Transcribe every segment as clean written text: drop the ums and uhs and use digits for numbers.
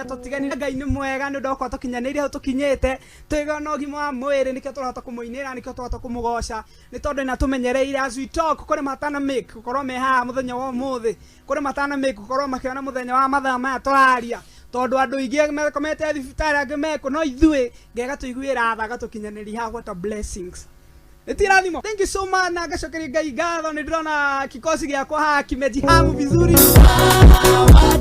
Tũtiganire. Ngai nĩ mwega nĩ ũndũ wa gũkorwo tũkinyanĩire hau tũkinyĩte, twĩga na ũgima wa mwĩrĩ, nĩkĩo tũrahota kũmũinĩra, nĩkĩo tũrahota kũmũgoca, nĩ tondũ nĩ atũmenyereire. As we talk, kũrĩ matana make gũkorwo me haha mũthenya wa ũmũthĩ, kũrĩ matana make gũkorwo makĩona mũthenya wa mathaa maya tũraria, tondũ andũ aingĩ makomete thibitarĩ, angĩ mekũ, no ithuĩ Ngai agatũiguĩra tha, agatũkinyanĩria haha. What a blessings! Nĩtirathimo. Thank you so much, na ngacokeria Ngai ngatho. Nĩ ndĩrona kikosi gĩakwa haha kimejihamu vizuri. Kuma.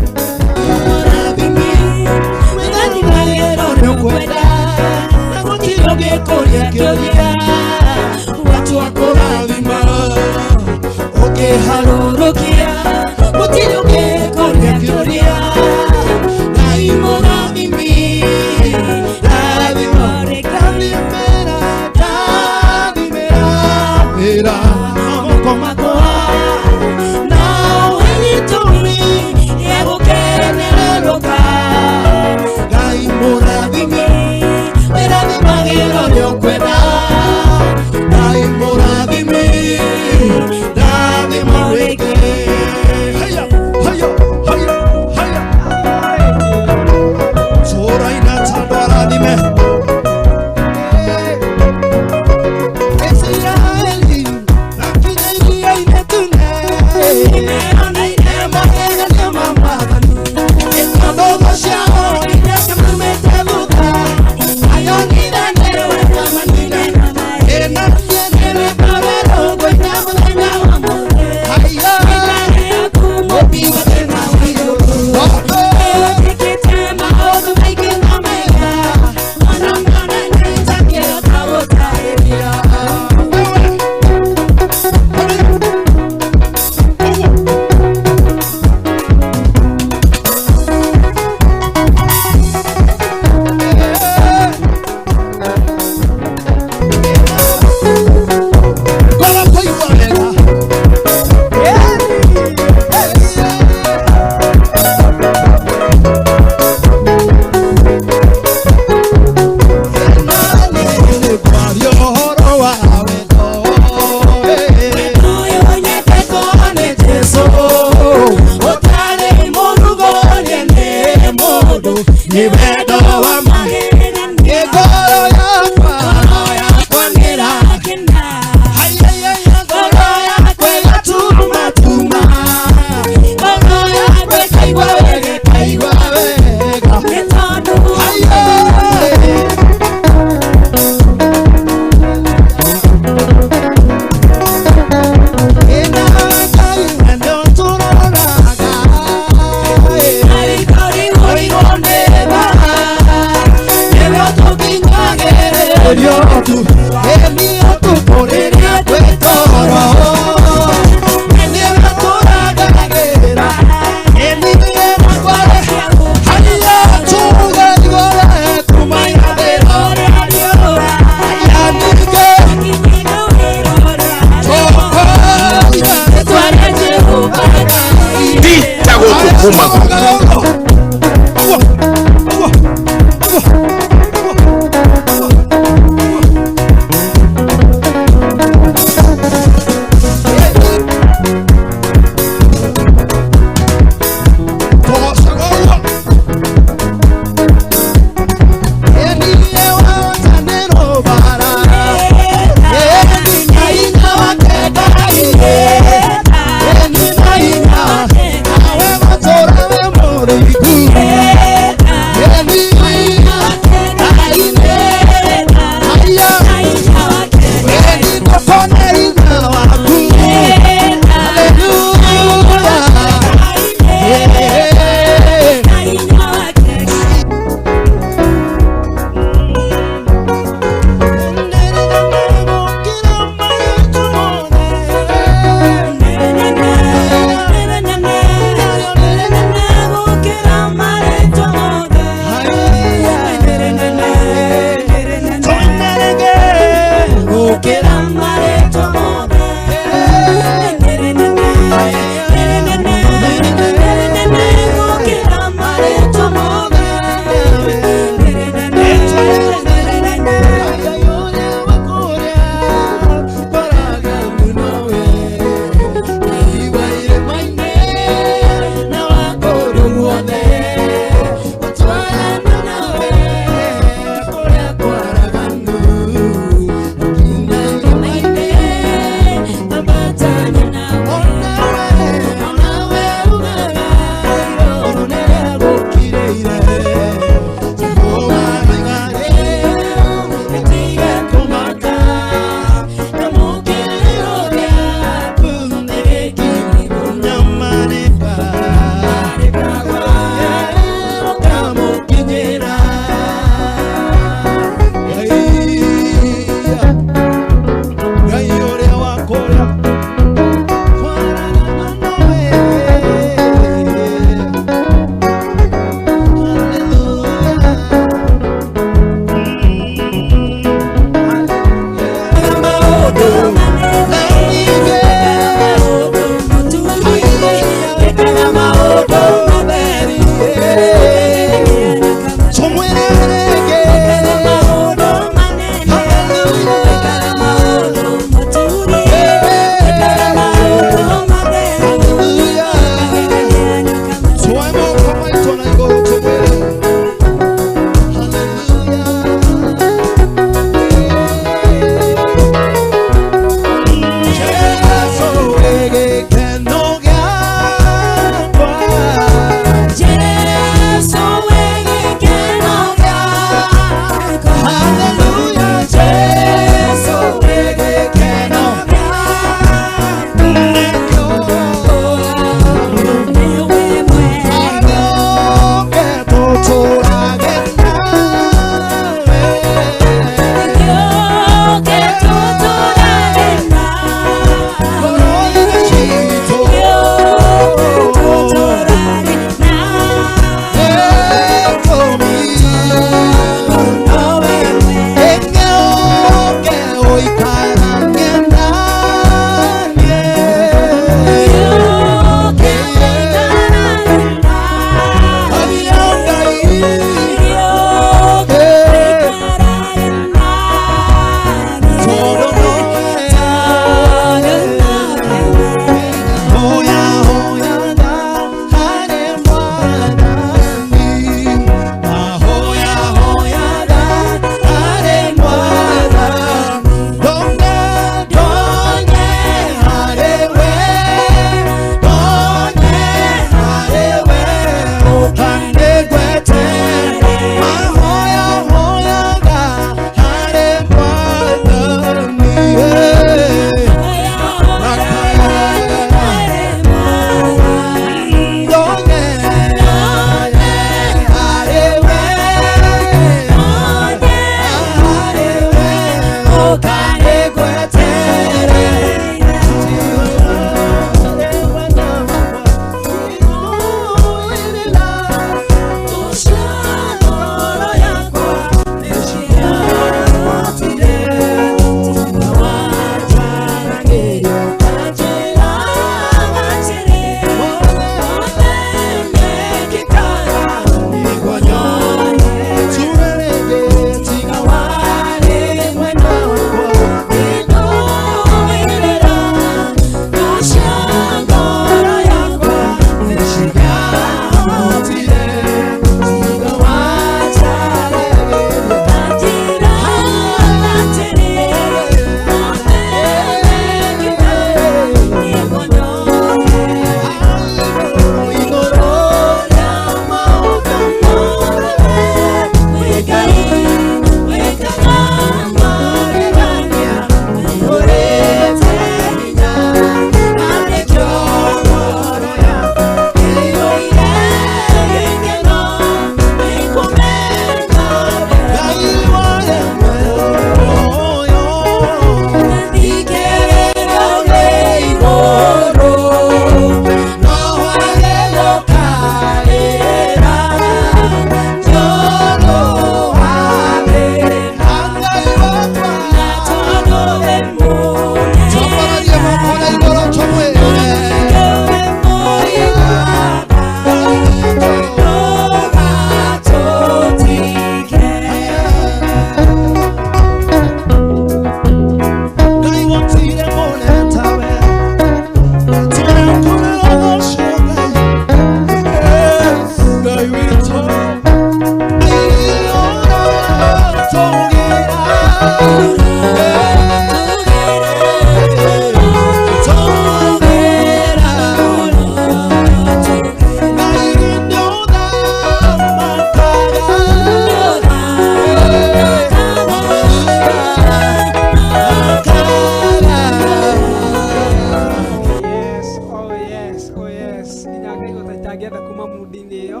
Yes, oh yes, oh yes. Nginya ngaigua ta itangĩenda kuma mundi-inĩ ĩyo.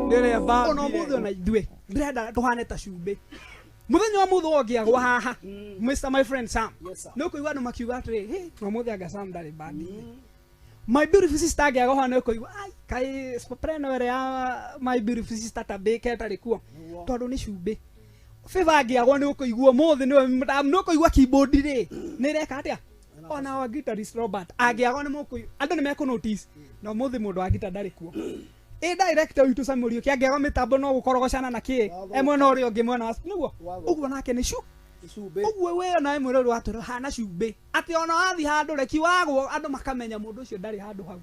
Ndĩremba ona ũmũthĩ ona ithuĩ ndĩrenda tũhane ta cumbĩ. Mũthenya wa mũthĩ ũngĩagwa haha, Mr. My friend Sam. Nĩ ũkũigua andũ makiuga atĩrĩ, "Hey, na ũmũthĩ anga Sam ndarĩ bandi-inĩ." My beautiful sister angĩagwa haha nĩ ũkũigua, "Ai, kaĩ soprano ĩrĩa ya my beautiful sister Tabĩka ĩtarĩ kuo." Tondũ nĩ cumbĩ. Favor angĩagwo nĩ ũkũigua ũmũthĩ nĩwe nĩ ũkũigua keyboard rĩ nĩ ĩreka atĩa? Ona wa guitarist Robert angĩagwo nĩ mũkũigua andũ nĩ mekũ notice na ũmũthĩ mũndũ wa guitar ndarĩ kuo. Ĩ director witũ Samuel Ũkĩ angĩagwo mĩtambo no gũkorogocana na kĩ e mwena ũrĩa ũngĩ mwena wa nĩguo ũguo nake nĩ cu ũguo we ona mwĩrori wa tũrĩ hana cumbĩ atĩ ona wathiĩ handũ reki wagwo andũ makamenya mũndũ ũcio ndarĩ handũ hau.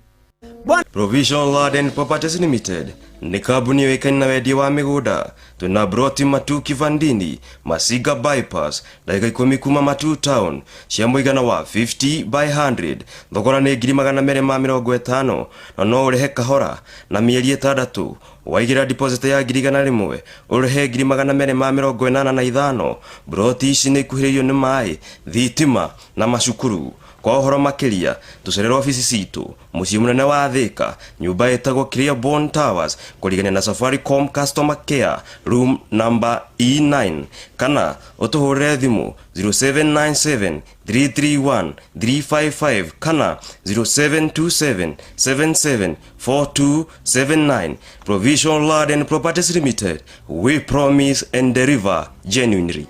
Provision Land and Properties Limited nĩ kambuni yũĩkaine na wendia wa mĩgũnda. Twĩna broti Matu Kivandini, Masiga Bypass, ndagĩka 10 kuma Matu Town, cia mũigana wa 50 by 100. Thogora nĩ 250,000 na no ũrĩhe kahora na mĩeri 6. Waigĩra deposit ya 100,000 ũrĩhe 285,000. Broti ici nĩ ikuhĩrĩirio nĩ maĩ, thitima na macukuru. Kwa ũhoro makĩria tũcerere obici citũ mũciĩ mũnene wa Thika, nyũmba ĩtagwo Clearborn Towers, kũrigania na Safaricom Customer Care, room number E9, kana ũtũhũrĩre thimũ 0797 331 355 kana 0727 77 4279. Provision Land and Properties Limited, we promise and deliver genuinely.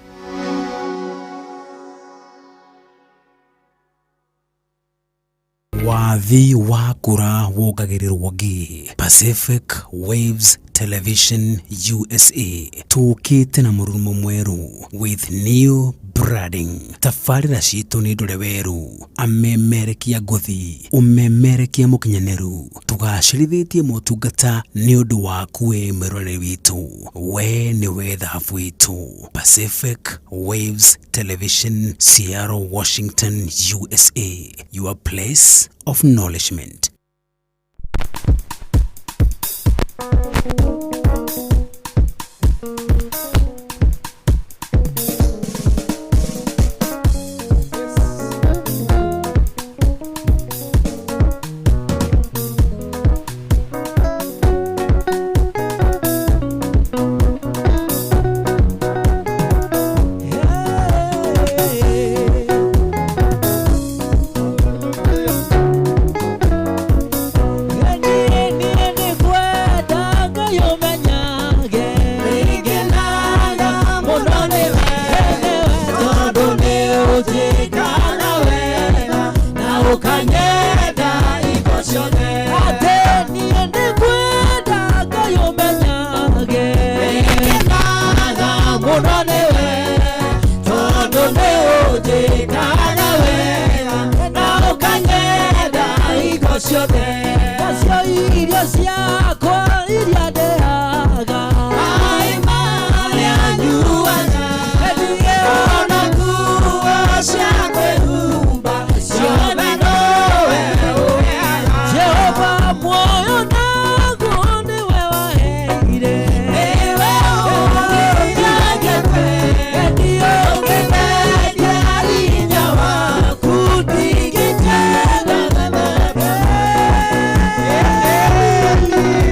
Wathi wa kura wongagĩrĩrwo ngĩ. Pacific Waves Television USA tũkĩte na mũrurumo mwerũ with new branding. Tabarĩra citũ nĩ ndũre werũ, amemerekia ngũthi, ũmemerekia mũkinyanĩru, tũgacĩrithĩtie motungata nĩ ũndũ waku we mwĩroreri witũ. We nĩwe thahabu witũ. Pacific Waves Television, Seattle, Washington, USA, your place of nourishment.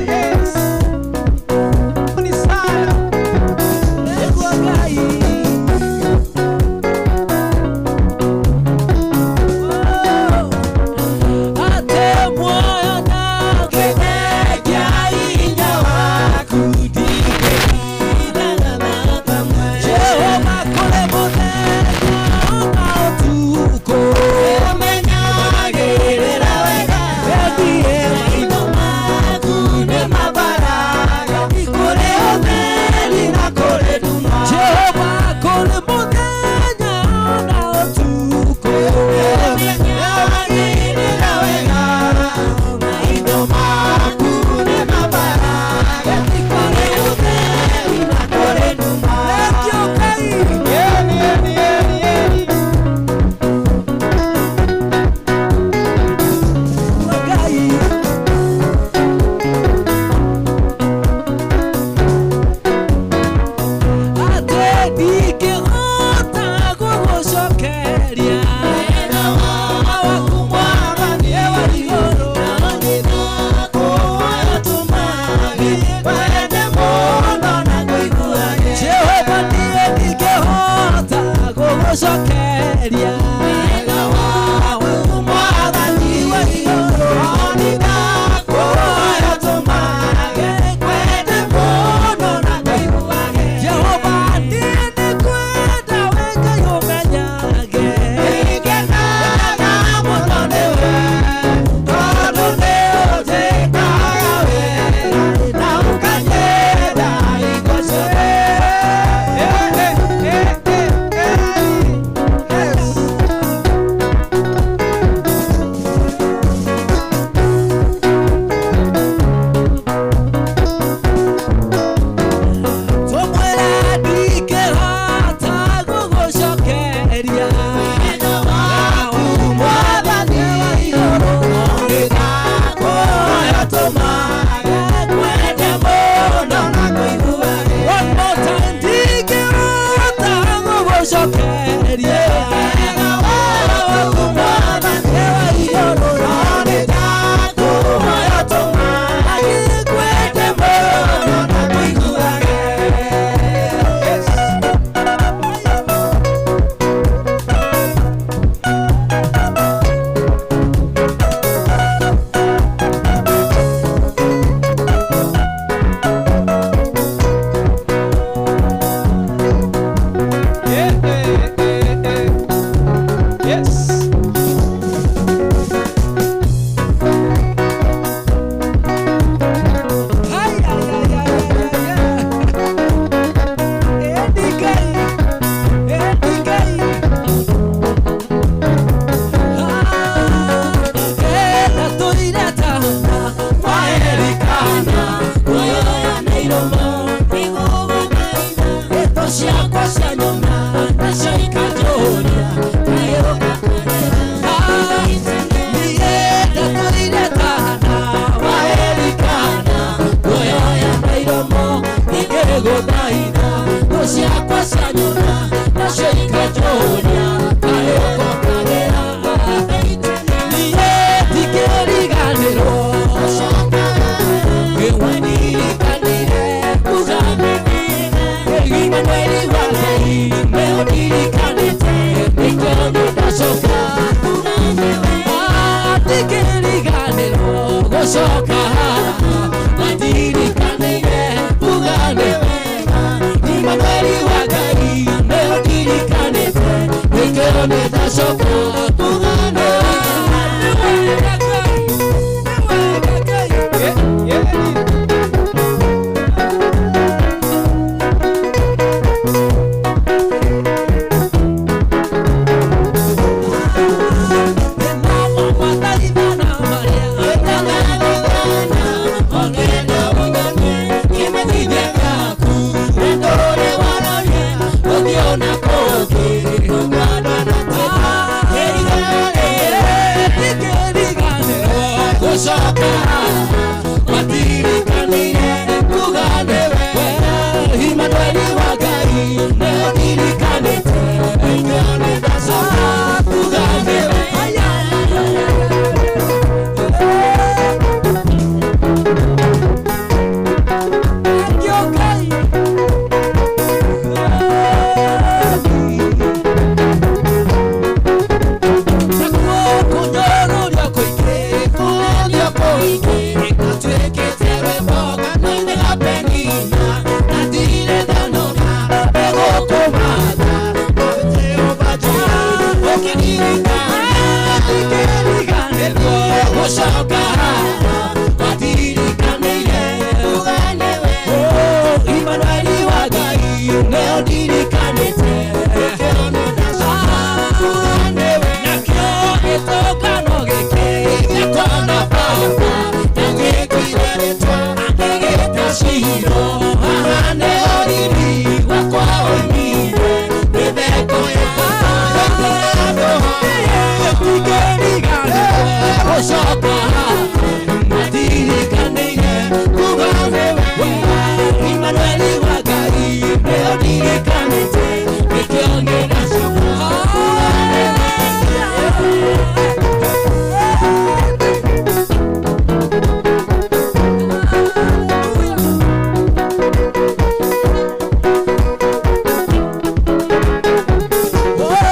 Yes. Gũgũcokeria wega waku Mwathani wa igũrũ. Nĩ ndakũhoya tũmage kwende mũno na kũiguage. Jehova niĩ nĩngwenda wĩ Ngai ũmenyage. Nĩngenaga mũno nĩwe, tondũ nĩũnjĩkaga wega na ũkanyenda hingo ciothe. Yes. Tũmwĩre ndingĩhota gũgũcokeria wega waku Mwathani wa igũrũ. Nĩ ndakũhoya tũmage kwende mũno na kũiguage. One more time, ndingĩhota gũgũcokeria wega waku Mwathani wa igũrũ. Nĩ ndakũhoya tũmage kwende mũno na kũiguage. Yeah, eh, eh, eh. Yes. Ay, ay, ay, ay, ay, ay, ay. Endi Ngai, endi Ngai. Ah, enda tũire tana, maerikana, kuoya na iromo, nĩgũgũthaitha. Ndeto ciakwa cia nyuma, nacio ikanjũria, kaĩ ũgakorera. Ah, niĩ ndatũire tana, waerikana, kuoya na iromo, nĩngĩgũthaitha. Thũ ciakwa cia nyuma, nacio ikanjũria, kaĩ ũgokagĩra. Niĩ ndingĩriganĩrwo, nĩwandirikanire, kuga Emmanueli wa Ngai, nĩũndirikanĩte, nĩkĩo nĩndacoka. Ah, ndingĩriganĩrwo gũcoka wandirikanĩire, kuga nĩ wega. Emmanueli wa Ngai, nĩũndirikanĩte, nĩkĩo nĩndacoka. Kuga nĩ wega, nĩ wega Ngai, nĩ wega Ngai. Yeah, yeah. Oh!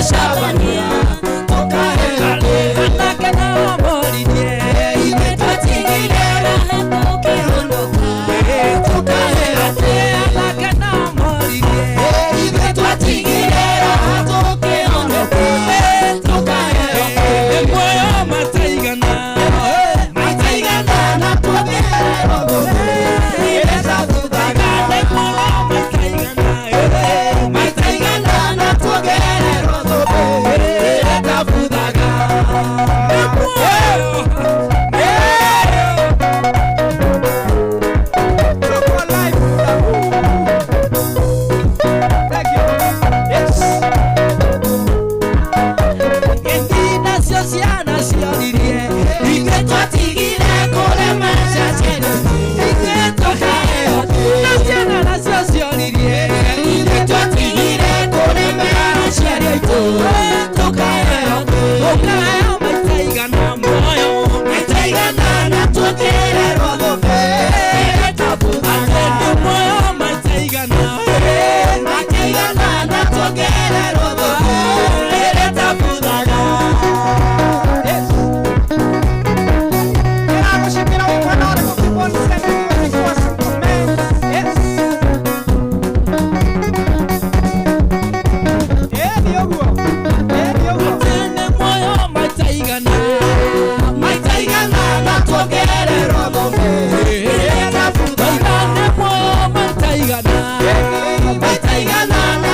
Tũgacabania tũkaheo anake nao moririe ithuĩ twatigire raha tũkĩhonoka tũkaheo anake nao moririe ithuĩ twatigire raha tũkĩhonoka tũkaheo muoyo mataigana mataigana na tuongererwo thũmbĩ ĩrĩa tabuthaga muoyo mataigana mataigana na tuongererwo thũmbĩ ĩrĩa tabuthaga muoyo. Tuko live. Thank you. Yes. Gĩtĩ nacio ciana cioririe ithuĩ twatigire kũrema ciaciari ithuĩ tũkaheo na ciana nacio cioririe ithuĩ twatigire kũrema aciari aitũ tũkaheo ũkaheo maita igana muoyo maita igana na tuongererwo thũmbĩ ĩrĩa tabuthaga muoyo maita igana maita igana na tuongererwo thũmbĩ ĩrĩa tabuthaga. Yes. Kĩragũcikĩra wĩ mwena ũrĩkũ? Keep on sending your requests and comments. Yes. Ĩĩ nĩ ũguo. Ĩĩ nĩ ũguo. Tene muoyo maita igana maita igana na tuongererwo thũmbĩ ĩrĩa tabuthaga. Tene muoyo maita igana maita igana na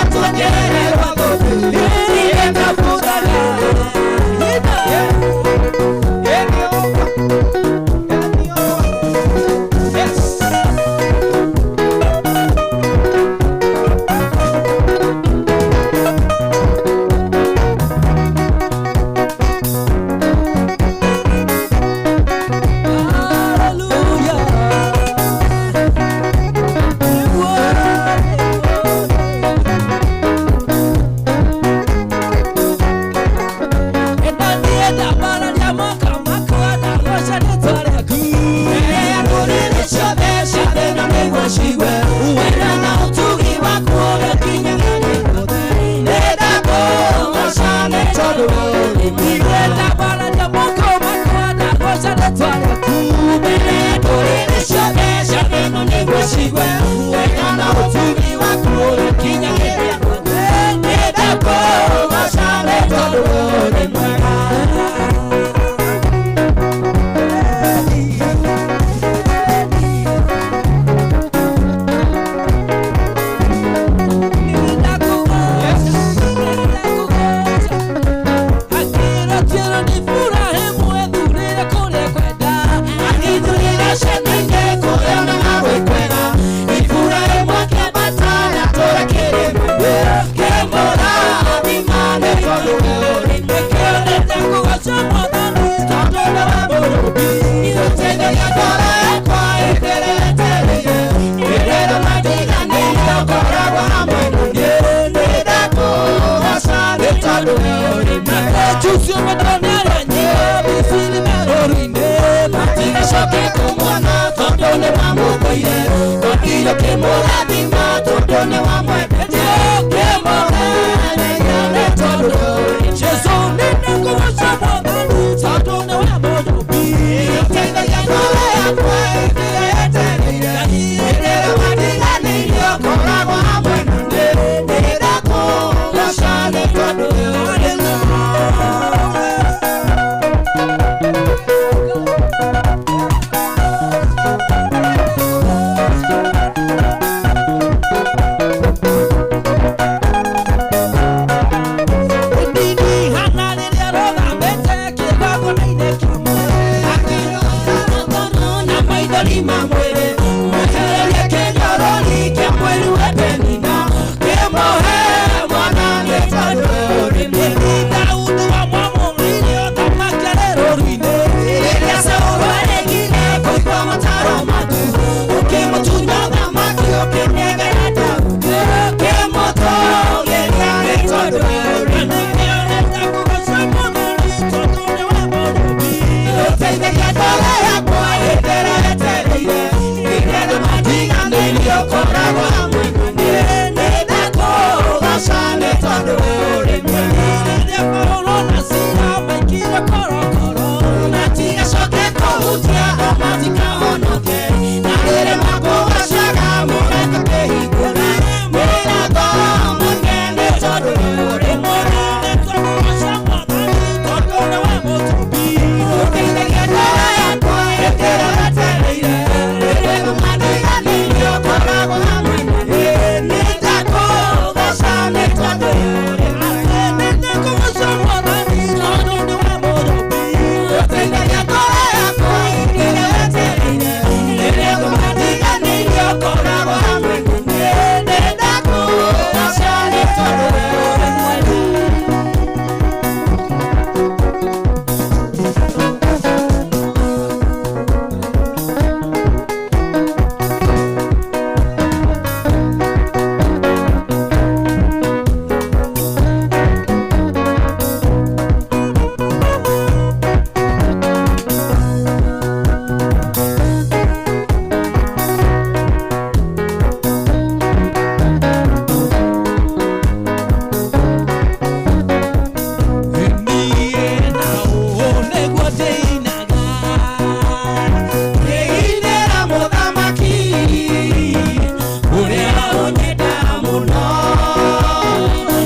Ũnyenda mũno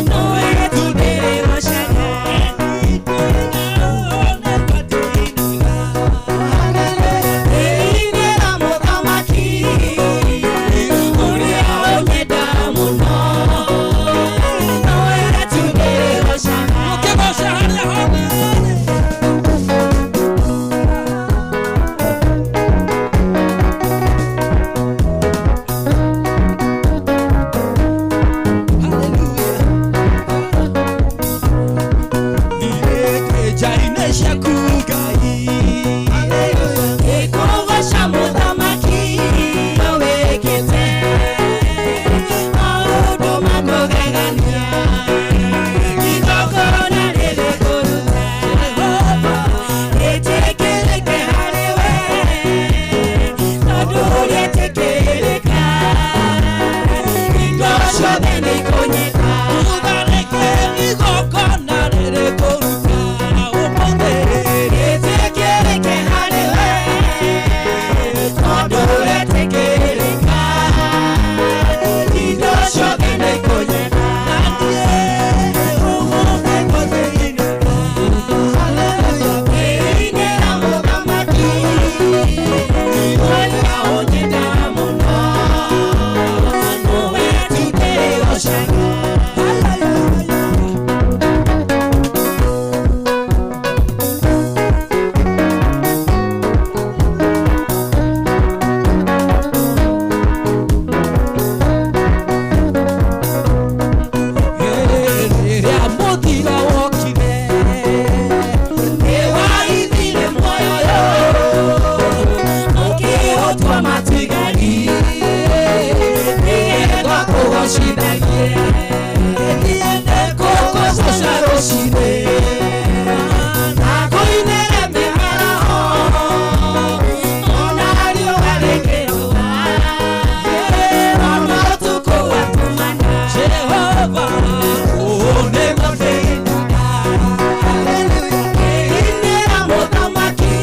nowe tu ndĩrĩgocaga. Ndĩinĩra mũthamaki ũrĩa ũnyenda mũno nowe tu ndĩrĩgocaga. Ũkĩgoca harĩa hothe. Nja-inĩ ciaku Ngai. Ngũgooca mũthamaki wĩkĩte maũndũ ma kũgegania, igongona rĩrĩ ngũruta rĩtĩkĩrĩke harĩ we, tondũ rĩetĩkĩrĩka indo ciothe nĩikũnyita. Ũtharĩke igongona rĩrĩ ngũruta ũmũthĩ. Rĩtĩkĩrĩke harĩ we, tondũ rĩetĩkĩrĩka indo ciothe nĩikũnyita. Na niĩ ũmũthĩ ngũthĩinĩra. Ndĩinĩra mũthamaki ũrĩa ũnyenda mũno, nowe tu ndĩrĩgocaga. Rĩrĩa mũthiro wokire, Nĩwaithire muoyo ũkĩũtua matigari, nĩgetha kũgocithagie. Niĩ nĩngũkũgoca rũciinĩ. Na ngũinĩre mĩaraho, ona riũa rĩkĩrũa, ona ũtukũ watumana. Jehova, ũũ nĩguo ndĩinaga. Ndĩinĩra mũthamaki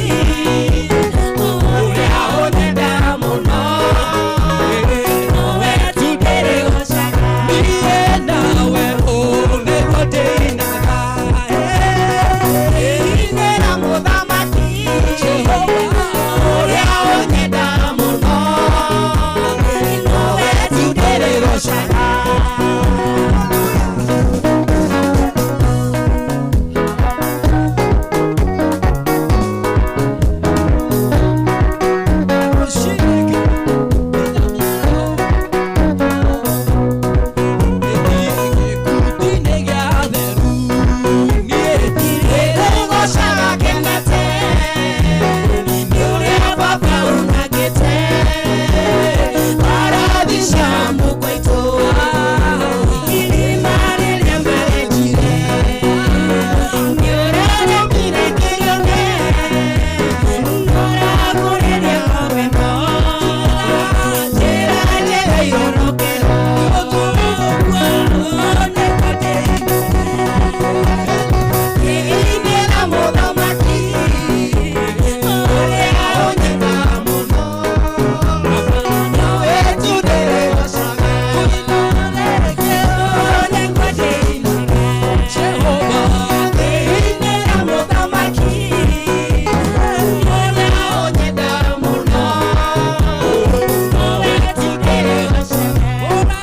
ũrĩa ũnyenda mũno, nowe tu ndĩrĩgocaga. Niĩ nawe ũũ nĩguo ndĩinaga. Ndĩinĩra mũthamaki ũrĩa ũnyenda mũno, nowe tu ndĩrĩgocaga. Ndĩrĩgocaga kenete, nĩ ũrĩa Baba ũnakĩte, Paradisha mũkwaitũ, irima rĩrĩa marenjire, nĩ ũrarũmire kĩrĩone, ũragũrĩria mawendo, njĩra njega ihonokerwo. Ndĩinĩra mũthamaki ũrĩa ũnyenda mũno, nowe tu ndĩrĩgocaga. Ndĩinĩra mũthamaki ũrĩa ũnyenda mũno, nowe tu ndĩrĩgocaga.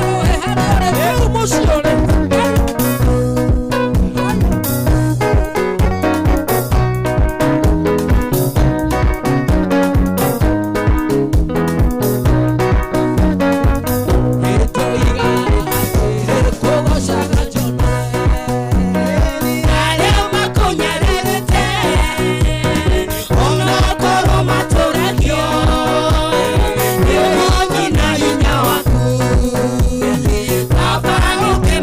Arĩa makũnyararĩte, onokorwo matũragio, nĩ ũhonyi na hinya waku. Baba ũke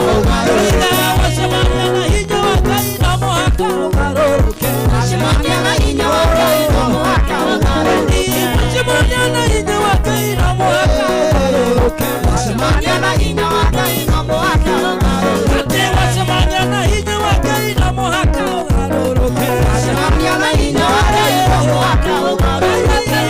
mũhaka ũgarũrũke. Wacemania na hinya wa Ngai no mũhaka ũgarũrũke. Wacemania na hinya wa Ngai no mũhaka ũgarũrũke. Wacemania na hinya wa Ngai no mũhaka ũgarũrũke. Wacemania na hinya wa Ngai no mũhaka ũgarũrũke. Atĩ wacemania na hinya wa Ngai no mũhaka ũgarũrũke. Wacemania na hinya wa Ngai no mũhaka ũgarũrũke.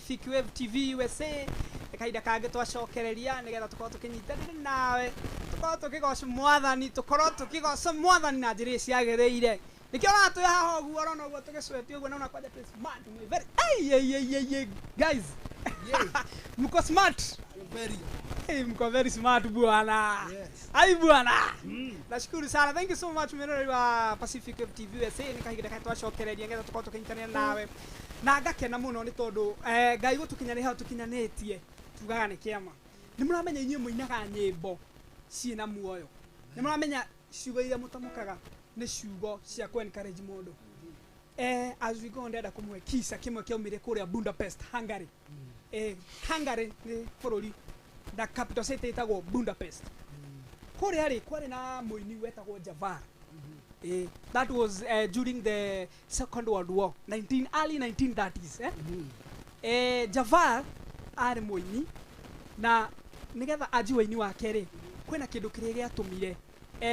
Pacific Wave TV USA. Nĩ kahinda kangĩ twacokereria nĩgetha tũkorwo tũkĩnyitanĩra nawe, tũkorwo tũkĩgoca mwathani, tũkorwo tũkĩgoca mwathani na njĩra ĩrĩa ciagĩrĩire. Nĩkĩo ũrona twĩ haha ũguo, ũrona ũguo tũgĩcwetie ũguo, naona kwanja twĩ smart, mwĩ very ei ei ei ei ei guys, mko smart. Very. Hey, mko very smart bwana. Yes. Ai bwana. Nashukuru sana. Thank you so much mwĩroreri wa Pacific Wave TV USA. Nĩ kahinda kaĩ twacokereria nĩgetha tũkorwo tũkĩnyitanĩra nawe. Na ngakena mũno nĩ tondũ Ngai gũtũkinyanĩria hau tũkinyanĩtie tugaga nĩ kĩama. Nĩ mũramenya inyuĩ mũinaga nyĩmbo ciĩna muoyo. Nĩ mũramenya ciugo iria mũtamũkaga nĩ ciugo cia kũ encourage mũndũ. As we go ndĩrenda kũmũhe kisa kĩmwe kĩaumire kũrĩa Budapest, Hungary. Hungary nĩ bũrũri na capital city ĩtagwo Budapest. Kũrĩa rĩ kwarĩ na mũini wetagwo Javar. That was during the Second World War, 19 early 1930s. Javar arĩ mũini na nĩgetha anjie ũini wake rĩ, kwĩna kĩndũ kĩrĩa gĩatũmire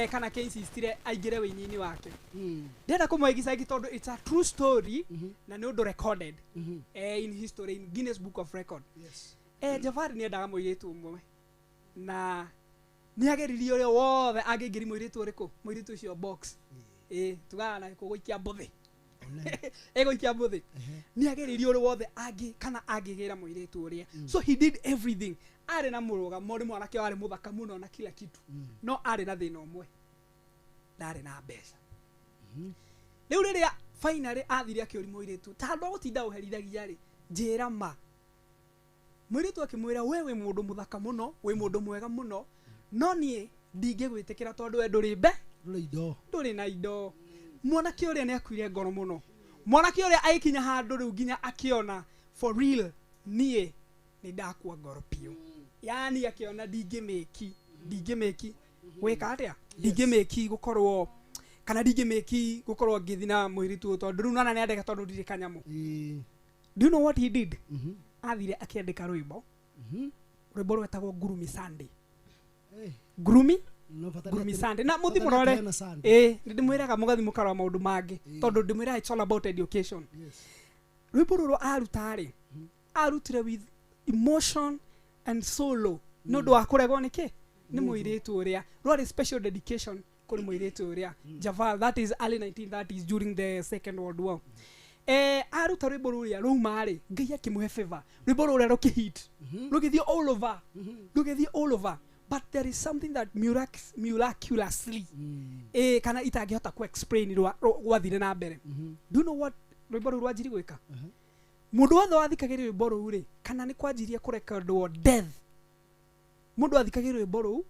kana kĩinsistire aingĩre wĩini-inĩ wake. Ndĩrenda kũmũhe gĩca gĩkĩ tondũ it's a true story na nĩ ũndũ recorded in history in Guinness Book of Record. Yes. Javari nĩ endaga mũirĩtu ũmwe na nĩ ageririe ũrĩa wothe angĩingĩria mũirĩtu ũrĩkũ, mũirĩtu ũcio box. Tugaga na gũikia mbũthĩ, ĩgũikia mbũthĩ. Nĩ ageririe ũrĩa wothe angĩ kana angĩgĩra mũirĩtu ũrĩa, so he did everything. Arĩ na mũrũgamo, nĩ mwanake warĩ mũthaka mũno na kila kitu, no arĩ na thĩna ũmwe, ndarĩ na mbeca. Rĩu rĩrĩa finally athire akĩũria mũirĩtu, ta handũ ha gũtinda ũherithagia rĩ, njĩra ma. Mũirĩtu akĩmwĩra, we wĩ mũndũ mũthaka mũno, wĩ mũndũ mwega mũno, no niĩ ndingĩgwĩtĩkĩra tondũ we ndũrĩ mbe Ndũrĩ indo. Ndũrĩ na indo. Mwanake ũrĩa nĩ akuire ngoro mũno. Mwanake ũrĩa agĩkinya handũ rĩu nginya akĩona for real niĩ nĩ ndakua ngoro biũ, yani akĩona ndingĩmĩki, ndingĩmĩki gwĩka atĩa, ndingĩmĩki gũkorwo kana ndingĩmĩki gũkorwo ngĩthiĩ na mũirĩtu ũyũ tondũ rĩu nona nĩ andeka tondũ ndirĩ kanyamũ. Do you know what he did? Athire akĩandĩka rwĩmbo, rwĩmbo rwetagwo Ngurumi Sunday. Ngurumi No bata Ngurumi nĩ atĩ- Sunday na mũthi bata nĩ mũrore. atĩ hena Sunday. Ĩ nĩ ndĩmwĩraga mũgathi mũkarora maũndũ mangĩ tondũ ndĩmwĩraga it's all about education. Yes. Rwĩmbo rũrũ aruta rĩ, arutire with emotion and solo nĩ ũndũ wa kũregwo nĩ kĩ nĩ mũirĩtu ũrĩa. Rwarĩ special dedication kũrĩ mũirĩtu ũrĩa Javal. That is early 1930s during the Second World War. Aruta rwĩmbo rũrĩa rũma rĩ, Ngai akĩmũhe favor, rwĩmbo rũrĩa rũkĩhit, rũgĩthiĩ all over, rũgĩthiĩ all over. But there is something that miraculously kana itangĩhota ku explain gwathire na mbere. Do you know what rwĩmbo rũu rwanjirie gwĩka? Mũndũ wothe wathikagĩrĩria rwĩmbo rũu rĩ, kana nĩ kwanjirie kũrekondwo death, mũndũ athikagĩrĩria rwĩmbo rũu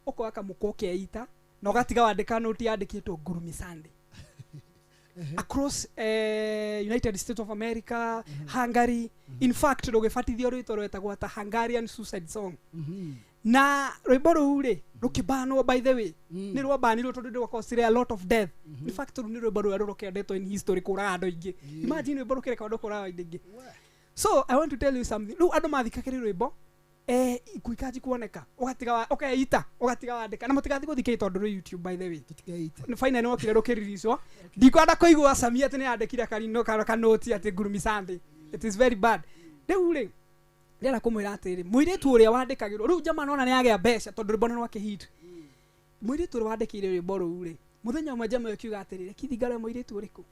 ũkoya kamũkwa ũkeita na ũgatiga wandĩka noti yandĩkĩtwo Ngurumi Sunday across United States of America, Hungary. In fact rũgĩbatithio rwĩtwa rwetagwo ta Hungarian Suicide Song. Na rwĩmbo rũu rĩ rũkĩbanwo. By the way, nĩ rwabanirwo tondũ nĩ rwakosire a lot of death. In fact rũu nĩ rwĩmbo rũrĩa rũrekondetwo in history kũraga andũ aingĩ. Imagine rwĩmbo rũkĩrekondwo kũraga andũ aingĩ. So I want to tell you something. Rĩu andũ mathikagĩrĩria rwĩmbo, ikuũ ikanji kuoneka, ũgatiga ũkeita ũgatiga wandĩka na mũtigathiĩ gũthikĩrĩria tondũ rwĩ YouTube, by the way. Tũtikeite. Nĩ finally nĩ wokire rũkĩriricwo. Ndikwenda kũigua Sami atĩ nĩ yandĩkire karino kanoti atĩ Ngurumi Sunday. It is very bad. Rĩu rĩ ndĩrenda kũmwĩra atĩrĩrĩ, mũirĩtu ũrĩa wandĩkagĩrwo rĩu jamaa nona nĩ agĩa mbeca tondũ rwĩmbo nĩ rwakĩhit. Mũirĩtu ũrĩa wandĩkĩire rwĩmbo rũu rĩ, mũthenya ũmwe jamaa ũyũ akiuga atĩrĩrĩ, kithi ngare mũirĩtu ũrĩkũ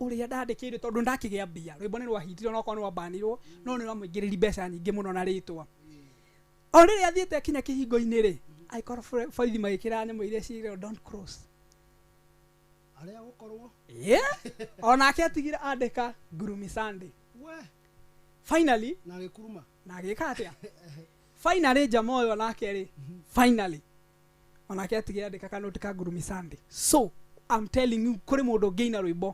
ũrĩa ndandĩkĩire tondũ ndakĩgĩa mbia. Rwĩmbo nĩ rwahitire onokorwo nĩ rwabanirwo, no nĩ rwamũingĩrĩri mbeca nyingĩ mũno na rĩtwa. O rĩrĩa athiĩte akinya kĩhingo-inĩ rĩ, aikorwo borithi magĩkĩra nyamũ iria ciĩrĩirwo "Don't cross". Arĩa gũkorwo. Yeah, onake atigire andĩka Ngurumi Sunday. We. Finally Na agĩkuruma. Na agĩka atĩa? Finally jama ũyũ onake rĩ, finally onake atigire andĩka kanoti ka Ngurumi Sunday. So I'm telling you, kũrĩ mũndũ ũngĩina rwĩmbo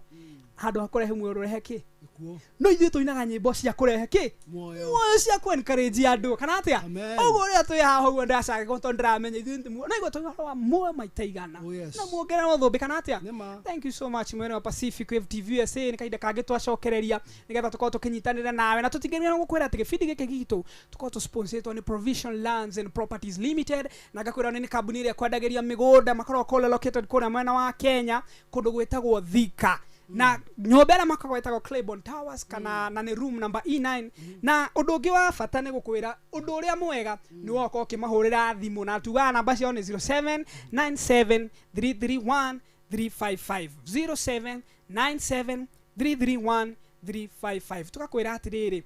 handũ ha kũrehe muoyo rũrehe kĩ? Gĩkuũ. No ithuĩ tũinaga nyĩmbo cia kũrehe kĩ? Muoyo. Muoyo, cia kũ encourage andũ kana atĩa? Amen. Ũguo ũrĩa twĩ haha ũguo ndĩracangĩka tondũ ndĩramenya ithuĩ no igua tũĩ ũhoro wa muoyo maita igana. Oh, yes. Na muongerera thũmbĩ kana atĩa? Nĩma. Thank you so much mwena wa Pacific Wave TV USA. Nĩ kahinda kangĩ twacokereria nĩgetha tũkorwo tũkĩnyitanĩra nawe na tũtingĩrigana gũkwĩra atĩ gĩbindi gĩkĩ gitũ tũkorwo tũsponsorĩtwo nĩ Provision Lands and Properties Limited, na ngakwĩra nĩ kambuni ĩrĩa kwendagĩria mĩgũnda. Makoragwo kũrĩa located kũrĩa mwena wa Kenya kũndũ gwĩtagwo Thika. Na nyũmba ĩrĩa makoragwo ĩtagwo Claiborne Towers kana na nĩ room number E9. Na ũndũ ũngĩ wa bata nĩ gũkwĩra ũndũ ũrĩa mwega nĩ woka ũkĩmahũrĩra thimũ, na tugaga namba ciao nĩ 0797 331 355, 0797 331 355. Tugakwĩra atĩrĩrĩ,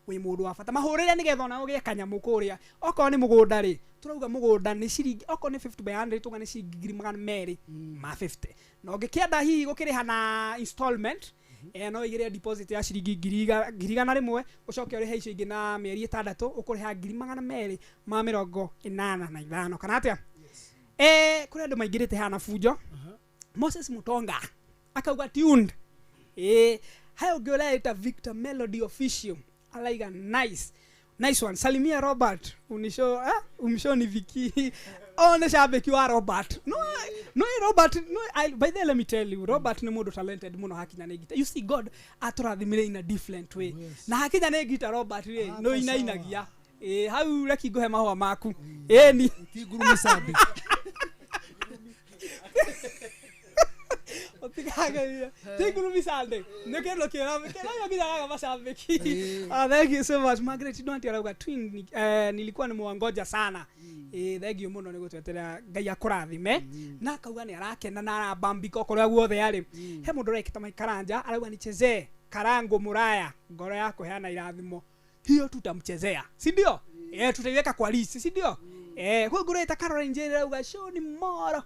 wĩ mũndũ wa bata, mahũrĩre nĩgetha ona ũgĩe kanyamũ kũrĩa. Okorwo nĩ mũgũnda rĩ, tũrauga mũgũnda nĩ ciringi, okorwo nĩ 50 by 100 tuga nĩ ciringi 250,000. Na ũngĩkĩenda hihi gũkĩrĩha na installment, no ũigĩre deposit ya ciringi 100,000, ũcoke ũrĩhe icio ingĩ na mĩeri 6, ũkũrĩha 285,000, kana atĩa? Kũrĩ andũ maingĩrĩte haha na bunjo. Moses Mutonga akauga tuned. Hayo ũngĩ ũreita Victor Melody Official alaiga nice nice one. Salimia Robert unisho umshoni Viki. Oh, nĩ shabiki wa Robert. No no Robert no, by the way, let me tell you, Robert nĩ mũndũ talented mũno hakinya nĩ gita. You see, God atũrathimire in a different way. Na hakinya nĩ gita Robert rĩ, no inainagia. Hau reki ngũhe mahũa maku. Ni ti nguru micambi. Otigageria. Ti nguru micambi. Nĩ kĩndũ kĩra kĩra nginyaga macambĩki. Thank you so much Margaret Donti arauga twin, nilikuwa nimewangoja sana. Thank you mũno nĩ gũtwetera, Ngai akũrathime. Na akauga nĩ arakena na arabambika kũrĩa guothe arĩ. He mũndũ ũrekĩta maikaranja arauga nichezee karango muraya ngoro ya kũheana irathimo. Hiyo tutamchezea, si ndio? Tutaiweka kwa list, si ndio? Kwa ngureta Caroline Njeri arauga show ni moro.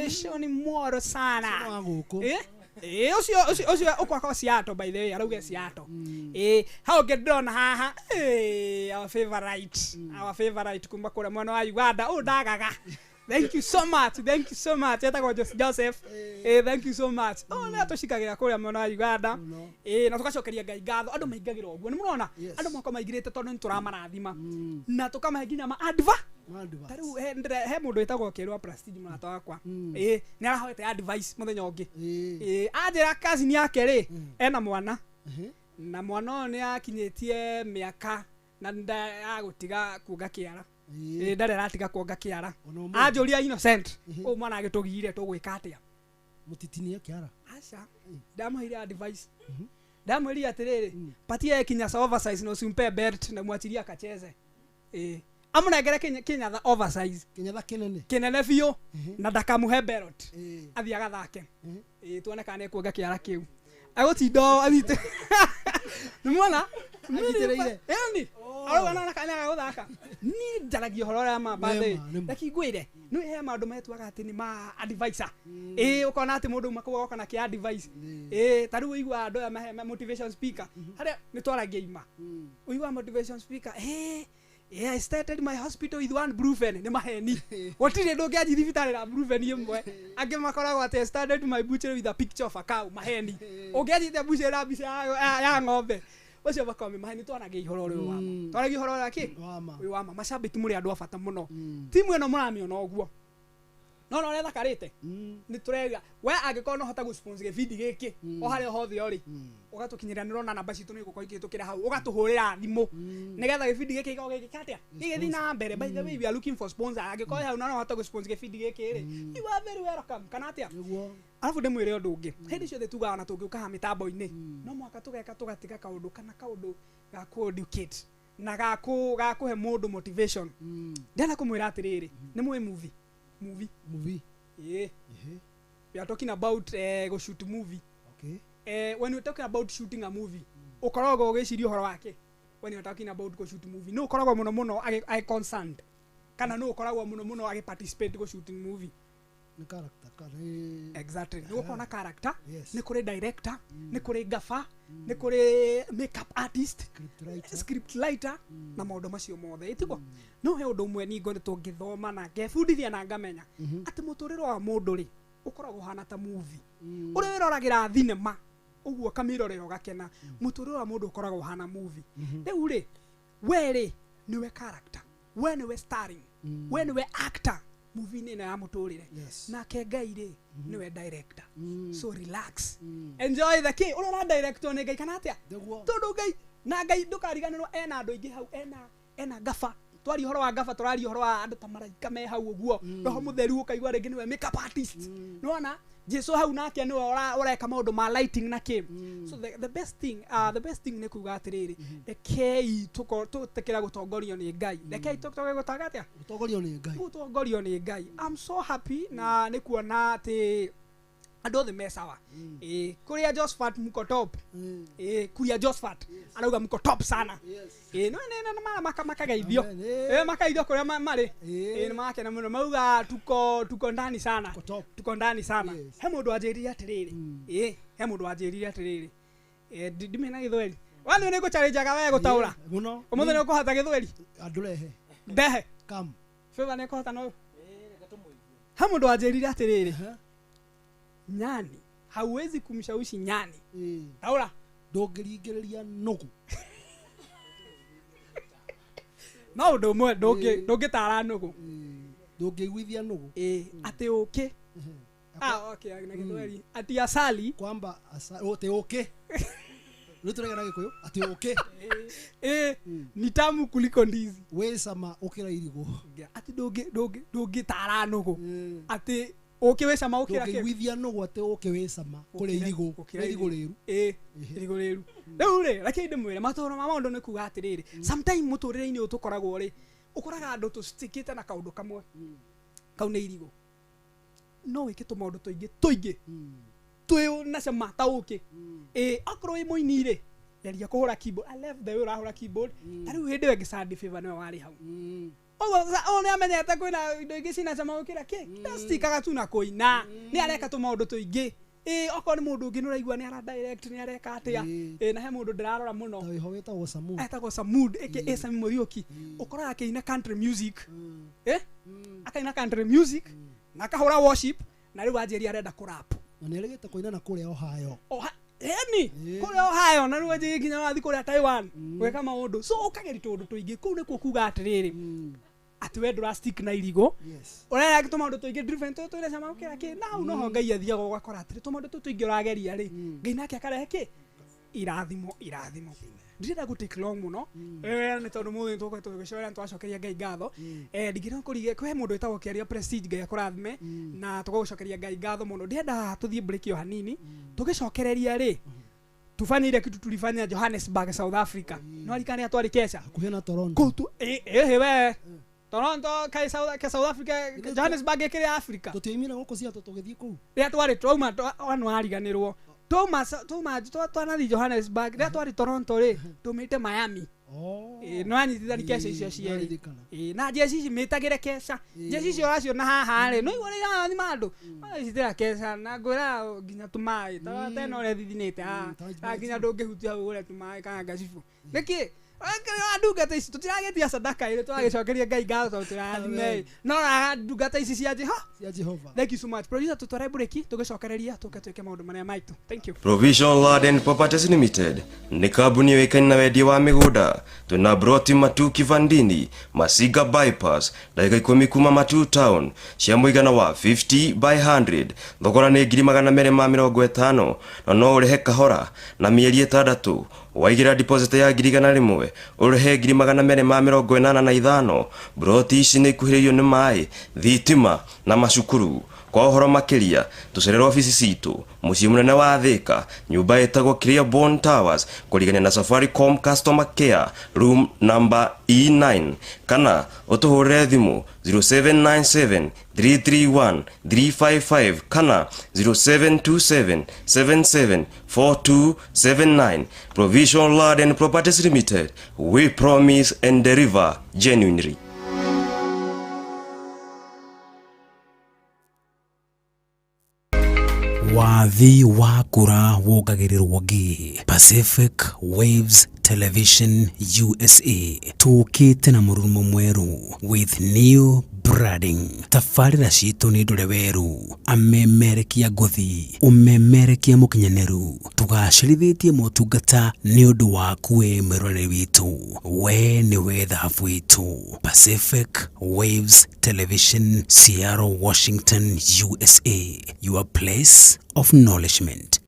Show ni moro sana. Ucio ucio ukwaka Seattle, by the way, arauga Seattle. Hau ngĩndĩrona haha, our favorite, our favorite kuma kũrĩa mwena wa Uganda, ũyũ ndagaga. Thank you so much, thank you so much. Etagwo Joseph. Thank you so much. Oh, nĩ atũcikagĩra kũrĩa mwena wa Uganda. Na tũgacokeria Ngai ngatho. Andũ maingagĩra ũguo, nĩ mũrona? Andũ moka maingĩrĩte tondũ nĩ tũramarathima. Na tũkamahe nginya ma adva. Ta rĩu he mũndũ wĩtagwo Kĩrwa Prestige, mũrata wakwa. Nĩ arahoete advice mũthenya ũngĩ. Anjĩra cousin yake rĩ, ena mwana. Na mwana ũyũ nĩ akinyĩtie mĩaka na ndagũtiga kuonga kĩara. Ndarĩ aratiga kuonga kĩara. Anjũria Innocent, ũyũ mwana agĩtũgire tũgwĩka atĩa? Mũtitinie kĩara. Aca. Ndamũheire advice. Ndamwĩrire atĩrĩrĩ, patia kinyasa oversize na usimpe belt na mwachilie akacheze. Amũnengere kinyatha oversize. Kinyatha kĩnene. Kĩnene biũ na ndakamuhe belt. Athiĩ agathake. Tuone kana nĩekuonga kĩara kĩu. Agũtinda athiĩte. Nĩmuona? Anyitĩrĩire. Ĩni. Arauga nona kana agũthaka. Niĩ njaragia ũhoro ũrĩa ma bathĩ. Reke ngwĩre, nĩ he maũndũ metuaga atĩ nĩ ma advisor. Ũkona atĩ mũndũ uma kũu agoka na kĩ advice. Ta rĩu ũiguaga andũ aya mahe motivation speaker. Harĩa nĩ twaragia ima. Ũiguaga motivation speaker, I started my hospital with one brufen. Nĩ maheni. Gũtirĩ ndũngĩanjia thibitarĩ na brufen ĩmwe. Angĩ makoragwo atĩ I started my butchery with a picture of a cow. Maheni. Ũngĩanjĩte butchery na mbica ya ng'ombe. Ũcio makoragwo me maheni. Twaragia ihoro ũrĩa wa ma. Twaragia ũhoro ũrĩa kĩ? Ũyũ wa ma. Macambĩki mũrĩ andũ a bata mũno. Timu ĩno mũramĩona ũguo. No no ũrĩa ĩthakarĩte. Nĩ tũrega. We angĩkorwo no ũhote gũ-sponsor gĩbindi gĩkĩ o harĩa hothe ũrĩ, ũgatũkinyĩra, nĩ ũrona namba citũ nĩ igũkorwo ikĩhĩtũkĩra hau, ũgatũhũrĩra thimũ nĩgetha gĩbindi gĩkĩ gĩkorwo gĩgĩka atĩa, gĩgĩthiĩ na mbere. By the way, we are looking for sponsor. Angĩkorwo hau no ũhote gũ-sponsor gĩbindi gĩkĩ rĩ, you are very welcome, kana atĩa? Arabu ndĩmwĩre ũndũ ũngĩ, hĩndĩ ciothe tugaga na tũngĩũka haha mĩtambo-inĩ, no mũhaka tũgeka tũgatiga kaũndũ kana kaũndũ ga kũ-educate na ga kũhe mũndũ motivation. Ndĩrenda kũmwĩra atĩrĩrĩ, nĩ mũĩ movie? Movie. Movie. Yeah. We are talking about go shoot movie. Okay. When we're talking about shooting a movie, ukoragwo ũgĩciria ũhoro wake. When you're talking about go shoot movie, no ukoragwo mũno mũno agĩ concerned. Kana no ukoragwo mũno mũno agĩ participate go shooting movie. Nĩ character kana. Exactly. Nĩ gũkorwo na character, Yes. nĩ kũrĩ director, nĩ kũrĩ gaffer, nĩ kũrĩ makeup artist, script writer, na maũndũ macio mothe. Ĩtiguo? No he ũndũ ũmwe ningo nĩ tũngĩthoma na ngebundithia na ngamenya atĩ mũtũrĩre wa mũndũ rĩ ũkoragwo ũhana ta movie. Ũrĩa wĩroragĩra thinema ũguo ũkamĩrorera ũgakena, mũtũrĩre wa mũndũ ũkoragwo ũhana movie. Rĩu rĩ, we rĩ nĩwe character, we nĩwe starring, we nĩwe actor movie-inĩ ĩno ya mũtũrĩre. Nake Ngai rĩ nĩwe director. So relax, enjoy the key. Ũrĩa ũra directwo nĩ Ngai kana atĩa? Tondũ Ngai na Ngai ndũkariganĩrwo ena andũ aingĩ hau, ena gafa, Twaria ũhoro wa ngaba tũraria ũhoro wa andũ ta maraika me hau ũguo. Roho mũtheru ũkaigua rĩngĩ nĩwe makeup artist. Nĩwona Jesu hau nake nĩwe ũreka maũndũ ma lighting na kĩ. So the best thing the best thing nĩ kuga atĩrĩrĩ, rekei tũtĩkĩra gũtongorio nĩ Ngai. Rekei tũtoge gũtanga atĩa? Gũtongorio nĩ Ngai. Gũtongorio nĩ Ngai. I'm so happy na nĩ kuona atĩ andũ othe me sawa. Kũrĩa Josephat mko top. Kuria Josephat arauga mko top sana. No nĩ mara makageithio. Makageithio kũrĩa marĩ. Nĩ makena mũno mauga tuko ndani sana. Tuko ndani sana. He mũndũ wanjĩrire atĩrĩrĩ. He mũndũ wanjĩrire atĩrĩrĩ. Ndimena gĩthweri. Wathiĩ nĩ ngũchallengeaga we gũtaũra. Mũno. Ũmũthĩ nĩ ũkũhota gĩthweri? Andũrehe. Ndehe. Come. Favor nĩ ũkũhota no. He mũndũ wanjĩrire atĩrĩrĩ. Nyani hauwezi kumshawishi nyani. Taura ndũngĩringĩrĩria nũgũ. No ũndũ ũmwe ndũngĩtara nũgũ. Ndũngĩiguithia nũgũ. Atĩ ũkĩ. Okay, na gĩthweri. Ati asali kwamba atĩ ũkĩ. Rĩu tũrega na Gĩkũyũ atĩ ũkĩ. Ni tamu kuliko ndizi. Wĩ cama ũkĩra irigũ. Atĩ ndũngĩtara nũgũ. Atĩ ũkĩ wĩ cama ũkĩra kĩ? Ndũngĩiguithia nũgũ atĩ ũkĩ wĩ cama kũrĩa irigũ. Irigũ rĩru. Irigũ rĩru. Rĩu rĩ, reke ndĩmwĩre matũũro ma maũndũ nĩ kuga atĩrĩrĩ. Sometime mũtũrĩre-inĩ ũyũ tũkoragwo rĩ, ũkoraga andũ tũstikĩte na kaũndũ kamwe. Kau nĩ irigũ. No wĩke tũmaũndũ tũingĩ. Twĩ na cama ta ũkĩ. Okorwo wĩ mũini rĩ, geria kũhũra keyboard. I love the way ũrahũra keyboard. Ta rĩu hĩndĩ ĩyo ĩngĩ Sandy Favor nĩwe warĩ hau. Ũguo nĩ amenyete kwĩna indo ingĩ cina cama gũkĩra kĩ. Ndacitikaga tu na kũina. Nĩ areka tũmaũndũ tũingĩ. Okorwo nĩ mũndũ ũngĩ nĩ ũraigua nĩ ara direct nĩ areka atĩa. Na he mũndũ ndĩrarora mũno. Ta wĩho wĩtagwo Samud. Etagwo Samud aka Sami Mũriũki. Ũkoraga akĩina country music. Akaina country music na akahũra worship na rĩu anjĩria arenda kũrap. Na nĩ erĩgĩte kũina na kũrĩa Ohio. Eni kũrĩa Ohio na rĩu anjĩria nginya wathiĩ kũrĩa Taiwan gwĩka maũndũ. So ũkageria tũũndũ tũingĩ kũu nĩkuo kuga atĩrĩrĩ. Atĩ we ndũra stick na irigũ. Ũrera tũmaũndũ tũingĩ driven tũtũire cama gũkĩra kĩ. Na hau noho Ngai athiaga ũgakora atĩrĩ tũmaũndũ tũtũ tũingĩ ũrageria rĩ, Ngai nake akarehe kĩ? Irathimo. Ndirenda gũ take long mũno. Nĩ tondũ mũthĩ tũkoretwo tũgĩcoera nĩ twacokeria Ngai ngatho. Ndingĩenda kũrigia kwĩ mũndũ wĩtagwo Kĩaria Prestige Ngai akũrathime na tũgũcokeria Ngai ngatho mũno. Ndĩrenda tũthiĩ break ĩyo hanini. Tũgĩcokereria rĩ, tufanye ile kitu tulifanya Johannesburg South Africa. No alikania twarĩ Kesha. Hakuhĩ na Toronto. Kũu tu we. Toronto kai South Africa Johannesburg ĩkĩrĩ Africa. Tũtiaimire gũkũ Seattle tũgĩthiĩ kũu. Rĩrĩa twarĩ twauma wanu wariganĩrwo. Twauma twanathiĩ Johannesburg rĩrĩa twarĩ Toronto rĩ tũmĩte Miami. No anyitithani kesha icio cierĩ. Na njeci ici mĩtagĩre kesha. Njeci icio ũraciona haha rĩ no igua rĩrĩa rathima andũ. Magacitĩra kesha na ngwĩra nginya tũmaĩ ta tena ũrĩa thithinĩte haha. Nginya ndũngĩhutia hau ũgũre tũmaĩ kana ngacibũ. Nĩkĩ? Ndungata ici tũtiragĩtia sadaka ĩrĩ tũragĩcokeria Ngai ngatho tondũ tũrathime. No ndungata ici cia Jehova. Thank you so much. Producer tũtware break tũgĩcokereria tũke twĩke maũndũ marĩa maitũ. Thank you. Provision Land and Properties Limited nĩ kambuni yũĩkaine na wendia wa mĩgũnda. Twĩna broti Matu Kivandini, Masiga Bypass, ndagĩka 10 kuma Matu Town, cia mũigana wa 50 by 100. Thogora nĩ 250,000 na no ũrĩhe kahora na mĩeri 6. Waigĩra deposit ya 100,000 ũrĩhe 285,000. Broti ici nĩ ikuhĩrĩirio nĩ maĩ, thitima na macukuru. Kwa ũhoro makĩria tũcerere obici citũ mũciĩ mũnene wa Thika, nyũmba ĩtagwo Clearborn Towers, kũrigania na Safaricom Customer Care room number E9, kana ũtũhũrĩre thimũ 0797 331 355 kana 0727 77 4279. Provision Land and Properties Limited, we promise and deliver genuinely. Wathi wa kura wongagĩrĩrwo ngĩ. Pacific Waves Television USA tũkĩte na mũrurumo mwerũ with new branding. Tabarĩra citũ nĩ ndũre werũ, amemerekia ngũthi, ũmemerekia mũkinyanĩru. Tũgacĩrithĩtie motungata nĩ ũndũ waku we mwĩroreri witũ. We nĩwe thahabu witũ. Pacific Waves Television, Seattle, Washington, USA, your place of nourishment.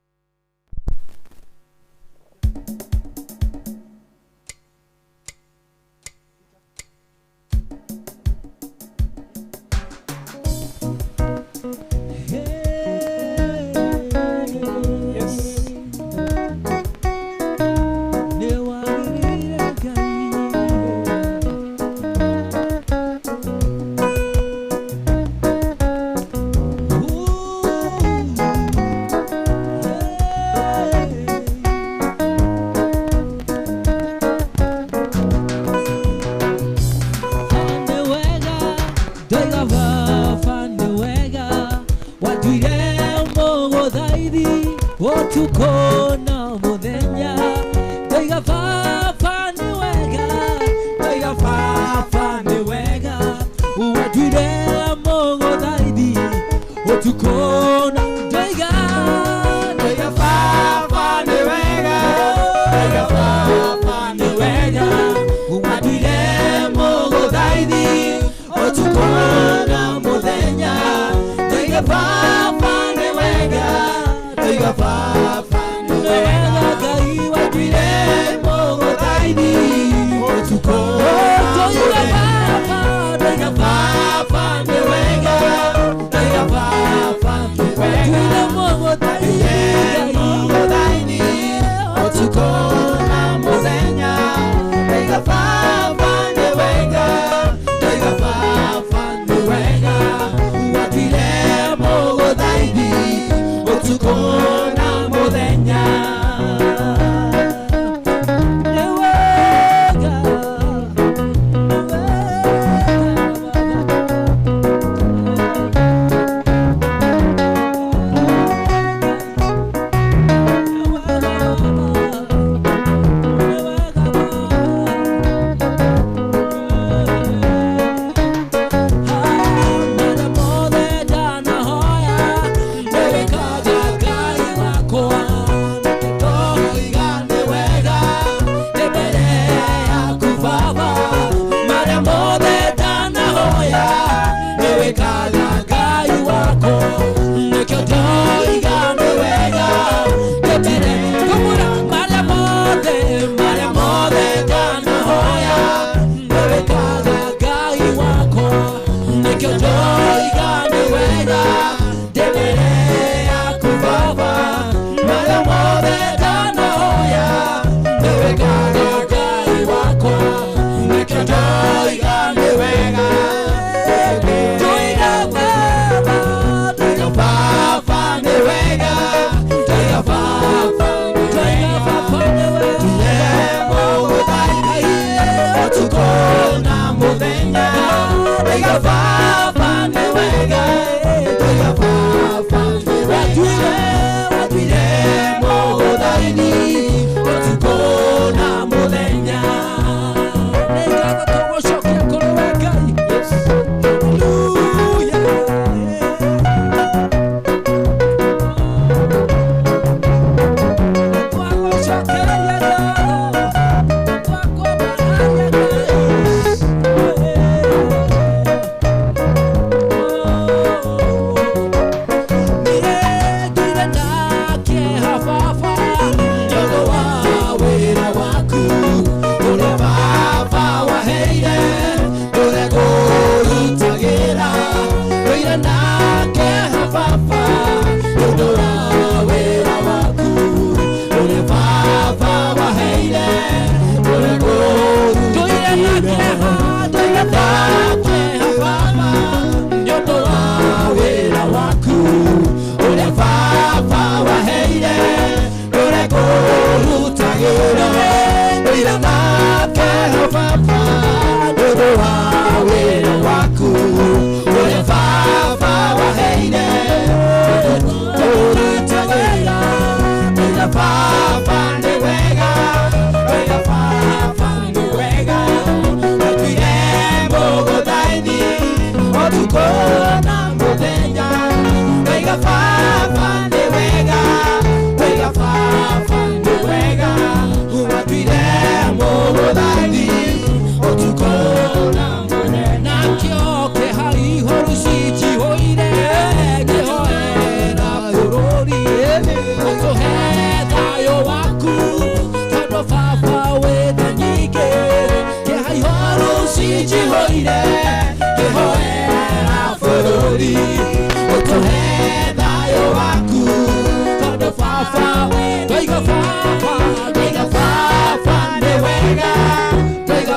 Mũgũthaithi ũtukũ na mũthenya. Ndoiga baba nĩ wega, ndoiga baba nĩ wega. Watuire mũgũthaithi ũtukũ na ndoiga, ndoiga baba nĩ wega, ndoiga baba nĩ wega. Watuire mũgũthaithi ũtukũ na mũthenya. Ndoiga baba nĩ wega, ndoiga baba nĩ wega. Ngai watuire mũgũthaithi ũtukũ na mũthenya. Ndoiga baba nĩ wega, ndoiga baba nĩ wega. Mũgũthaithi ũtukũ na mũthenya. Ndoiga baba nĩ wega, ndoiga baba nĩ wega. Watuire mũgũthaithi ũtukũ na mũthenya. Nĩ wega, nĩ wega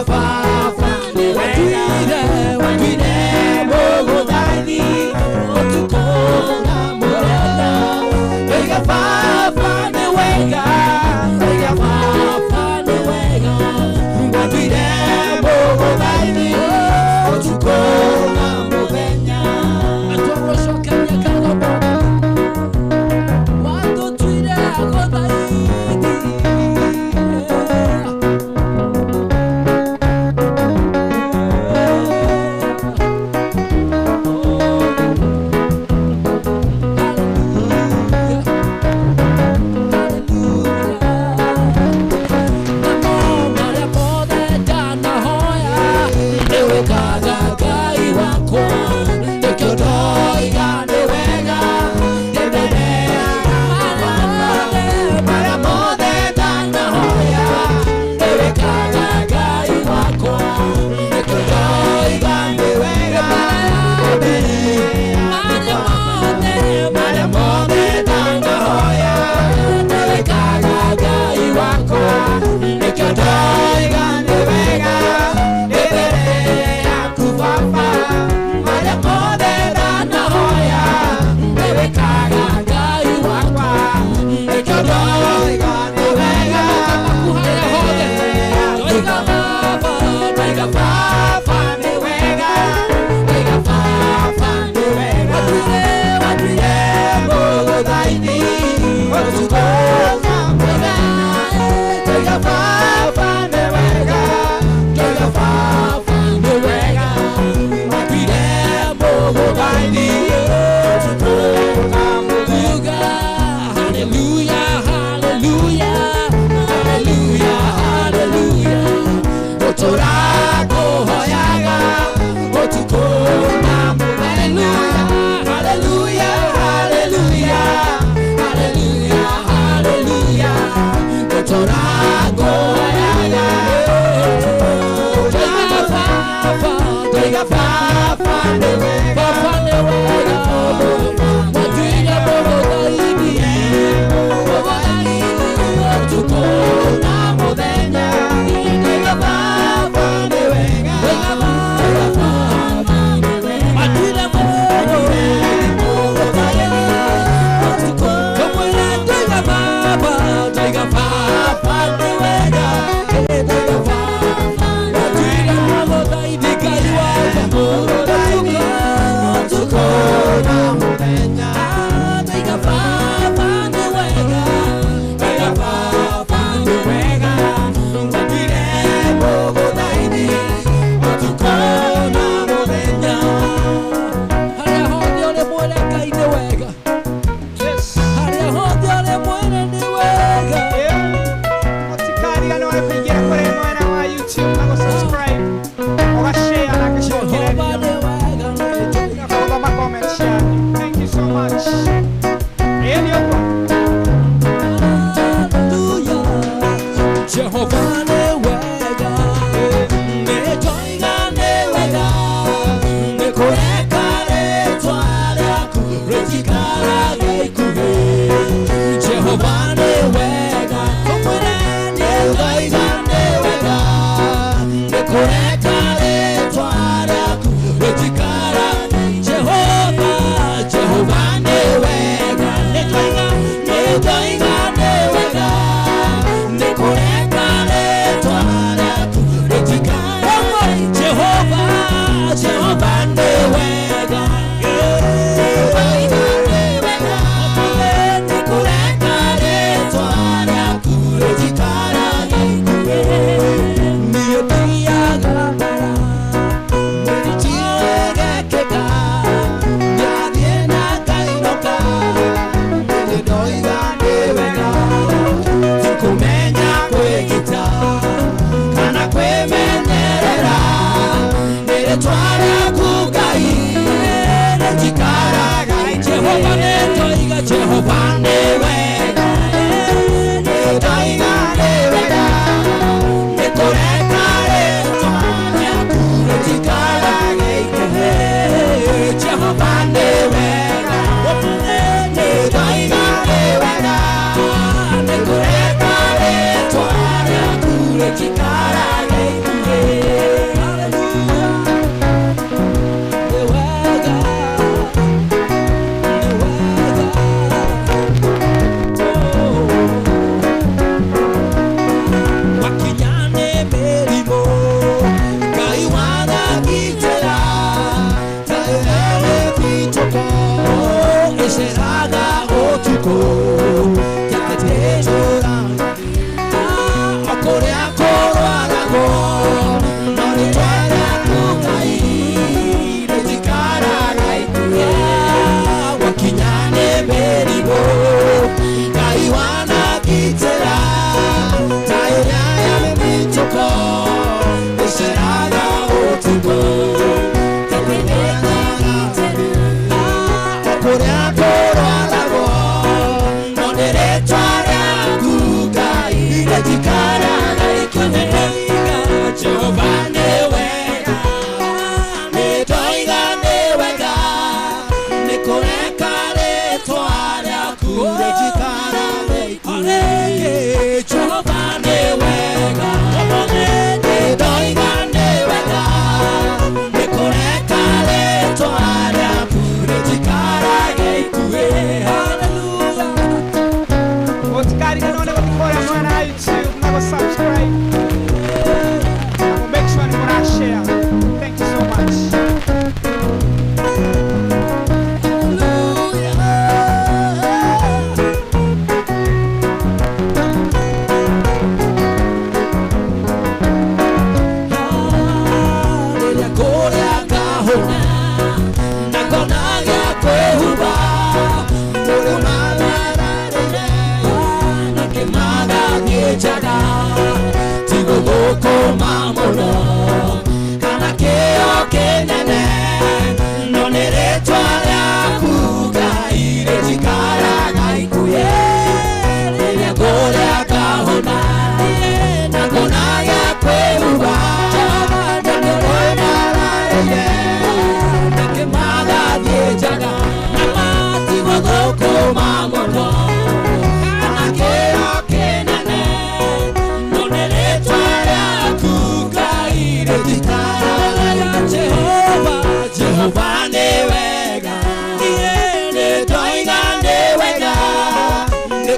baba. Ũtukũ na mũthenya.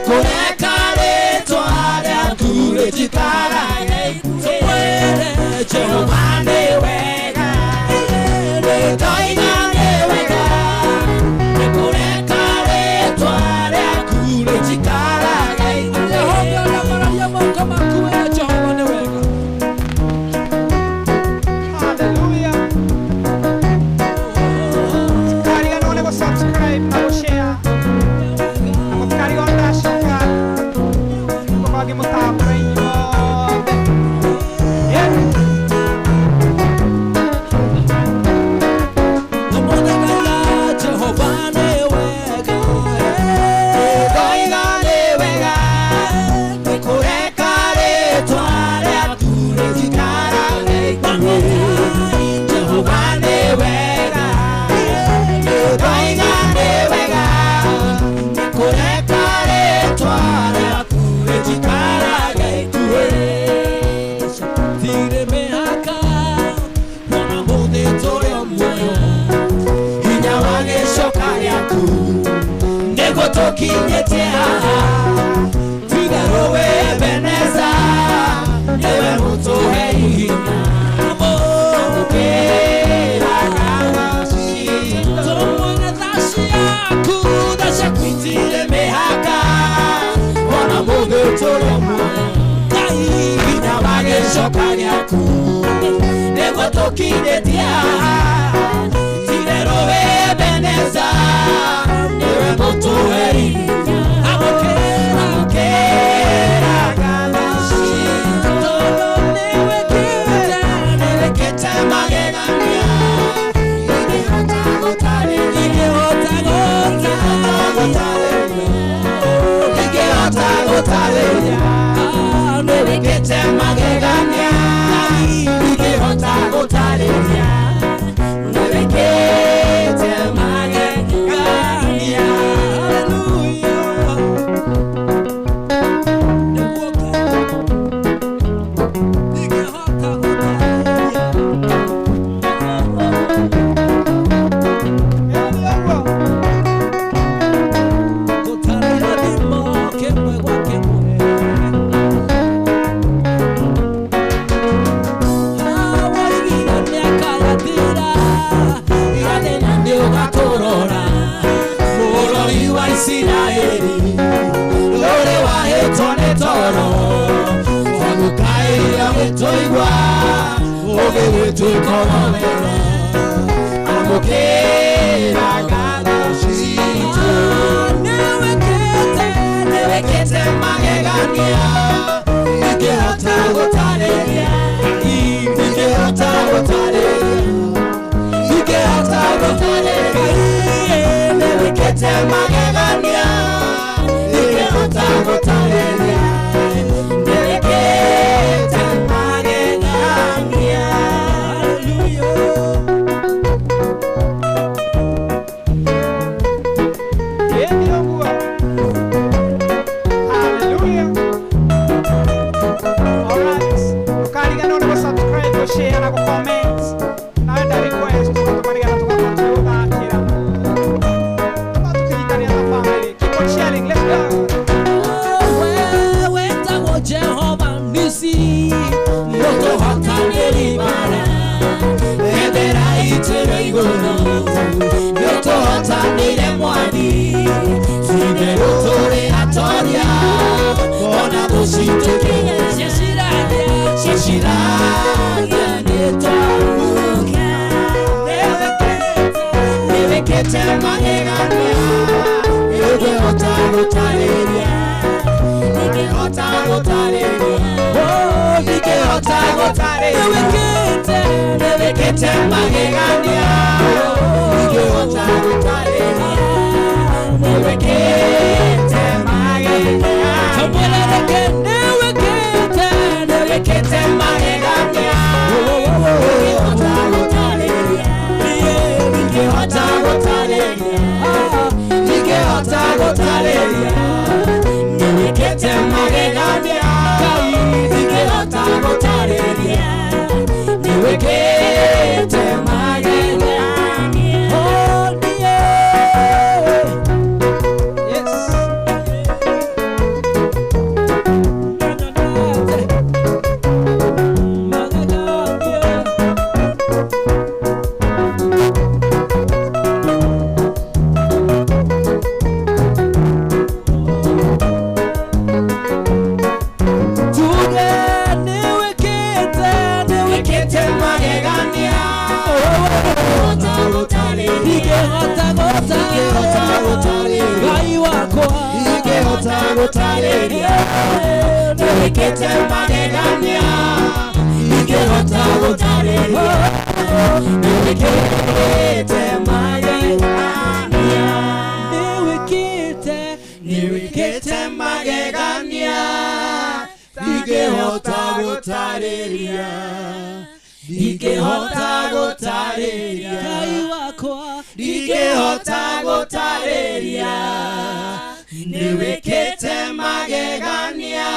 Kũreka rĩtwa rĩaku rĩjikarage ikuhĩ. Jehova nĩ wega, ndoiga nĩ wega, nĩ kũreka rĩtwa rĩaku rĩjikarage ikuhĩ. Jehova ũramararia moko maku wee Jehova nĩ wega. Hallelujah. Mũtikariganĩrwo nĩ gũ-subscribe na gũ-share. Na mũtikariganĩrwo ndacoka ngũkorwo ngĩmũtambũra inyuothe. Yeah. Ũmũthĩ Ngai Jehova nĩ wega. Ndoiga nĩ wega, nĩ kũreka rĩtwa rĩaku rĩjikarage ikuhĩ. Jehova nĩ wega, ndoiga nĩ wega, nĩ kũreka rĩtwa rĩaku rĩjikarage ikuhĩ. Tirĩ mĩhaka, ona mũthĩ tũrĩ o muoyo. Hinya wa gĩcoka gĩaku nĩguo tũkinyĩtie haha. Tiga rũĩ Ebeneza, nĩwe mũtũhei hinya. Amũkĩra ngatho citũ. Tũmwĩre tha ciaku, tha ciaku Itirĩ mĩhaka, ona mũthĩ tũrĩ o muoyo. Ngai. Hinya wa gĩcoka gĩaku nĩguo tũkinyĩtie haha. Tirero Ebeneza, nĩwe mũtũhei hinya. Amũkĩra. Amũkĩra ngatho citũ. Tondũ nĩwĩkĩte, Nĩwĩkĩte magegania, ingĩhota gũtarĩria, ingĩhota gũtarĩria, ingĩhota gũtarĩria. Nĩwĩkĩte magegania, ingĩhota gũtarĩria. Nĩwĩkĩte magegania. Hallelujah. Nĩguo Ngai. Ingĩhota gũtarĩria. Ĩĩ ũguo. Gũtarĩria thimo kĩmwe gwa kĩmwe. Woigire mĩaka yathira, irathĩna nĩũgatũrora. Mũrori wa Isiraeli, ũrĩ wahĩtwo nĩ toro, twagũkaĩra ũgĩtũigua, ũgĩgĩtuĩka wega. Amũkĩra ngatho citũ. Nĩwĩkĩte, Nĩwĩkĩte magegania, ingĩhota gũtarĩria, ingĩhota gũtarĩria, ingĩhota gũtarĩria. Nĩwĩkĩte magegania, ingĩhota gũtarĩria, nĩwĩkĩte magegania. Hallelujah. Ĩĩ ũguo. Hallelujah. Alright. Ndũkariganĩrwo nĩ gũ-subscribe, gũ-share na gũ-comment. Na wenda request ũgatũma nĩgetha tũgakorwo tũgĩgũthakĩra. Tũkorwo tũkĩnyitanĩra ta family. Keep on sharing. Let's go. Wewe wetagwo Jehova Nisi, Mũtũhotanĩri mara, bendera itũ ĩrĩ igũrũ, nĩũtũhotanĩire Mwathi, itherũ tũrĩ atoria, ona thũ citũ ciaciragia, ciaciragia nĩtwahukia. Nĩwĩkĩte magegania, ingĩhota gũtarĩria, ingĩhota gũtarĩria, ingĩhota gũtarĩria. Nĩwĩkĩte, Nĩwĩkĩte magegania, ingĩhota gũtarĩria, nĩwĩkĩte magegania. Tũmwĩre reke nĩwĩkĩte, Nĩwĩkĩte magegania, ingĩhota gũtarĩria, ingĩhota gũtarĩria, ingĩhota gũtarĩria. Nĩwĩkĩte magegania, ingĩhota gũtarĩria, nĩwĩkĩte magegania. Oh, Ndingĩhota gũtarĩria nĩwĩkĩte magegania ndingĩhota gũtarĩria nĩwĩkĩte magegania nĩwĩkĩte magegania ndingĩhota gũtarĩria ndingĩhota gũtarĩria Ngai wakwa ndingĩhota gũtarĩria nĩwĩkĩte magegania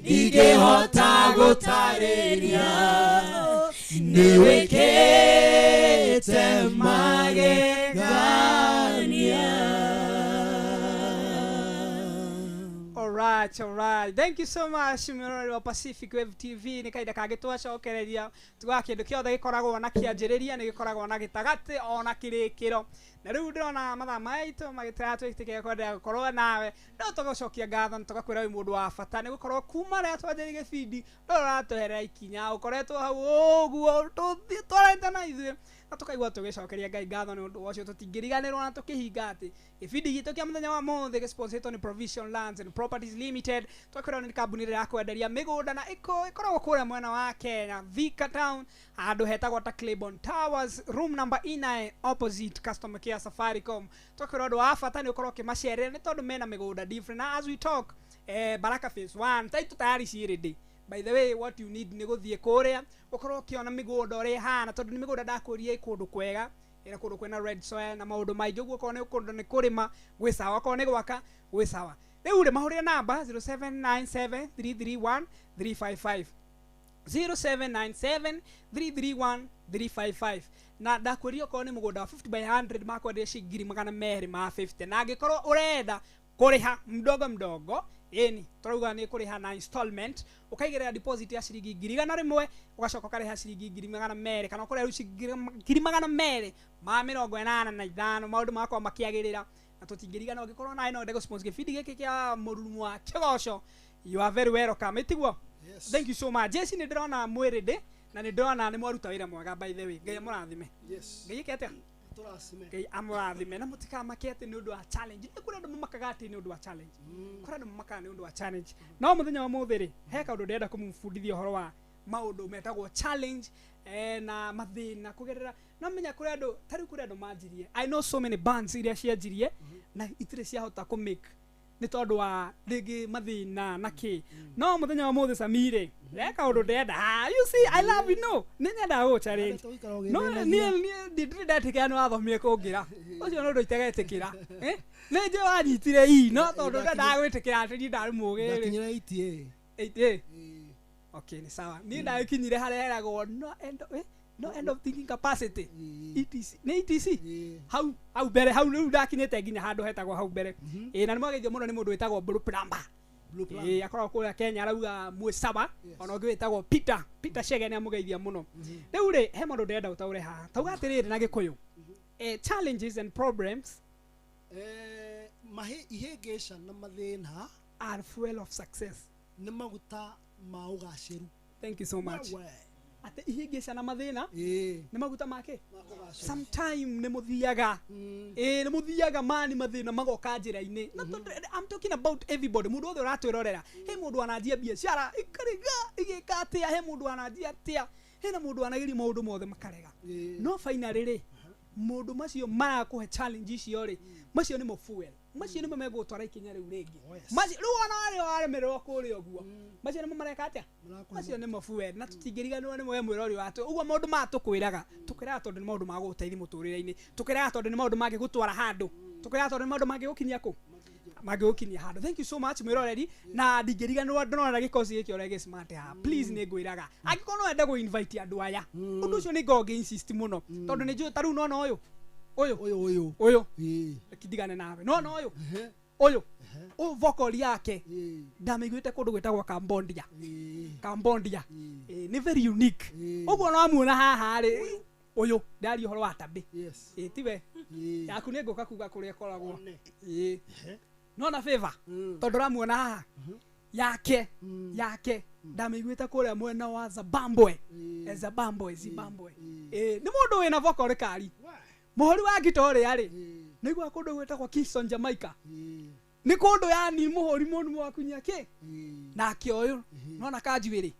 ndingĩhota gũtarĩria nĩwĩkĩte magegania. Alright, alright. Thank you so much mwiroreri wa Pacific Wave TV. Nĩ kahinda kangĩ twacokereria tugaga kĩndũ kĩothe gĩkoragwo na kĩanjĩrĩria nĩ gĩkoragwo na gĩtagatĩ ona kĩrĩkĩro. Na rĩu ndĩrona mathaa maitũ magĩtĩra twĩtĩkĩre kwenderea gũkorwo nawe no tũgũcokia ngatho na tũgakwĩra wĩ mũndũ wa bata nĩ gũkorwo kuma rĩrĩa twanjĩrĩirie gĩbindi no ũratweherera ikinya ũkoretwo hau ũguo tũthiĩ twarĩte na ithuĩ na tukaigua tũgĩcokeria Ngai ngatho nĩ ũndũ ũcio tũtingĩriganĩrwo na tũkĩhinga atĩ gĩbindi gitũ kĩa mũthenya wa mũthĩ gĩsponsorĩtwo nĩ Provision Lands and Properties Limited. Twakwĩrwo nĩ kambuni ĩrĩa yakwenderia mĩgũnda na ĩkoragwo kũrĩa mwena wa Kenya Thika Town handũ hetagwo ta Claiborne Towers room number E9 opposite customer care Safaricom. Twakwĩrwo ũndũ wa bata nĩ ũkorwo ũkĩmacerera nĩ tondũ mena mĩgũnda different na as we talk Baraka phase 1 taitũ tayari ciĩ ready. By the way, what you need nĩ gũthiĩ kũrĩa ũkorwo ũkĩona mĩgũnda ũrĩa ĩhana tondũ nĩ mĩgũnda ndakwĩrire ĩ kũndũ kwega ĩna kũndũ kwĩna red soil na maũndũ maingĩ ũguo okorwo nĩ kũndũ nĩ kũrĩma gwĩ sawa okorwo nĩ gwaka gwĩ sawa. Rĩu rĩ mahũrĩre namba 0797 331 355 0797 331 355 na ndakwĩrire okorwo nĩ mũgũnda wa 50 by 100 makwenderia ciringi 250 na angĩkorwo ũrenda kũrĩha mdogo mdogo ĩni tũrauga nĩ kũrĩha na installment ũkaigĩrĩra deposit ya ciringi 100,000 ũgacoka ũkarĩha ciringi 200,000 kana ũkũrĩha rĩu ciringi 285 maũndũ magakorwo makĩagĩrĩra na tũtingĩrigana ũngĩkorwo nawe no wende gũ-sponsor gĩbindi gĩkĩ kĩa mũrurumo wa kĩgoco. You are very welcome ĩtiguo. Yes. Thank you so much Jesse. Nĩ ndĩrona mwĩrĩ na nĩ ndĩrona nĩ mwaruta wĩra mwega by the way. Ngai amũrathime. Yes. Ngai ĩke atĩa? Tũracime. Ngai amũrathime na mũtikamake atĩ nĩ ũndũ wa challenge. Nĩ kũrĩ andũ mamakaga atĩ nĩ ũndũ wa challenge. Kũrĩ andũ mamakaga nĩ ũndũ wa challenge. No mũthenya wa mũthĩ rĩ he kaũndũ ndĩrenda kũmũbundithia ũhoro wa maũndũ metagwo challenge na mathĩna kũgerera no menya kũrĩ andũ ta rĩu kũrĩ andũ manjirie. I know so many bands iria cianjirie na itirĩ ciahota kũ make nĩ tondũ wa rĩngĩ mathĩna na kĩ. No mũthenya wa mũthĩ Samire he kaũndũ ndĩrenda. You see, I love you know. Nĩ nyendaga gũ challenge. No niĩ ndirĩ ndetĩkĩra nĩ wathomire kũngĩra ũcio nĩ ũndũ itegetĩkĩra nĩ njũĩ wanyitire ii no tondũ ndendaga gwĩtĩkĩra atĩ niĩ ndarĩ mũũgĩ rĩ. Ndakinyĩra 88. 88 okay nĩ sawa. Niĩ ndagĩkinyire harĩa heragwo no end of thinking capacity ETC nĩ ETC hau hau mbere hau rĩu ndakinyĩte nginya handũ hetagwo hau mbere. Na nĩ mwageithio mũno nĩ mũndũ wĩtagwo Blue Plumber. Akoragwo kũrĩa Kenya arauga mwĩ sawa. Ona ũngĩ wĩtagwo Peter Chege nĩ amũgeithia mũno. Rĩu rĩ he maũndũ ndĩrenda ũtaũre haha tauga atĩrĩrĩ na Gĩkũyũ challenges and problems ihĩngĩca na mathĩna are fuel of success. Nĩ maguta ma ũgacĩru. Thank you so much. Atĩ ihĩngĩca na mathĩna nĩ maguta make. Sometime nĩ mũthiaga nĩ mũthiaga mani mathĩna magoka njĩra-inĩ. I'm talking about everybody. Mũndũ wothe ũratwĩrorera he mũndũ wananjia biacara ĩkarega ĩgĩka atĩa he mũndũ wananjia atĩa hena mũndũ wanageria maũndũ mothe makarega. No finally rĩ maũndũ macio marakũhe challenge icio rĩ macio nĩmo fuel macio nĩmo megũgũtwara ikinya rĩu rĩngĩ. Macio rĩu ona arĩa waremererwo kũrĩa ũguo macio nĩmo mareka atĩa macio nĩmo fuel na tũtingĩriganĩrwo nĩ we mwĩrori watũ ũguo maũndũ maya tũkwĩraga tũkwĩraga tondũ nĩ maũndũ ma gũgũteithia mũtũrĩre-inĩ tũkwĩraga tondũ nĩ maũndũ mangĩgũtwara handũ tũkwĩraga tondũ nĩ maũndũ mangĩgũkinyia kũ mangĩgũkinyia handũ. Thank you so much mwĩroreri na ndingĩriganĩrwo ndĩrona gĩkosi gĩkĩ ũrĩa gĩ smart haha. Please nĩ ngwĩraga angĩkorwo no wende gũ invite andũ aya ũndũ ũcio nĩ ngoragwo ngĩ insist mũno tondũ nĩ njũĩ ta rĩu nona ũyũ ũyũ ũyũ ũyũ ndigane nawe nona ũyũ ũyũ ũyũ vocal yake ndamĩiguĩte kũndũ gwĩtagwo Cambodia. Cambodia nĩ very unique ũguo no amuona haha rĩ ũyũ ndaria ũhoro wa Tabi tiwe yaku nĩ ngũka kuga kũrĩa ĩkoragwo nona favor tondũ ũramuona haha yake yake ndamĩiguĩte kũrĩa mwena wa Zimbabwe Zimbabwe nĩ mũndũ wĩna vocal kari mũhũri wa ngita ũrĩa rĩ nĩiguaga kũndũ gwĩtagwo Kingston Jamaica. Nĩ kũndũ yani mũhũri mũndũ wakunyia kĩ na kĩoyũ nona kanjuĩrĩ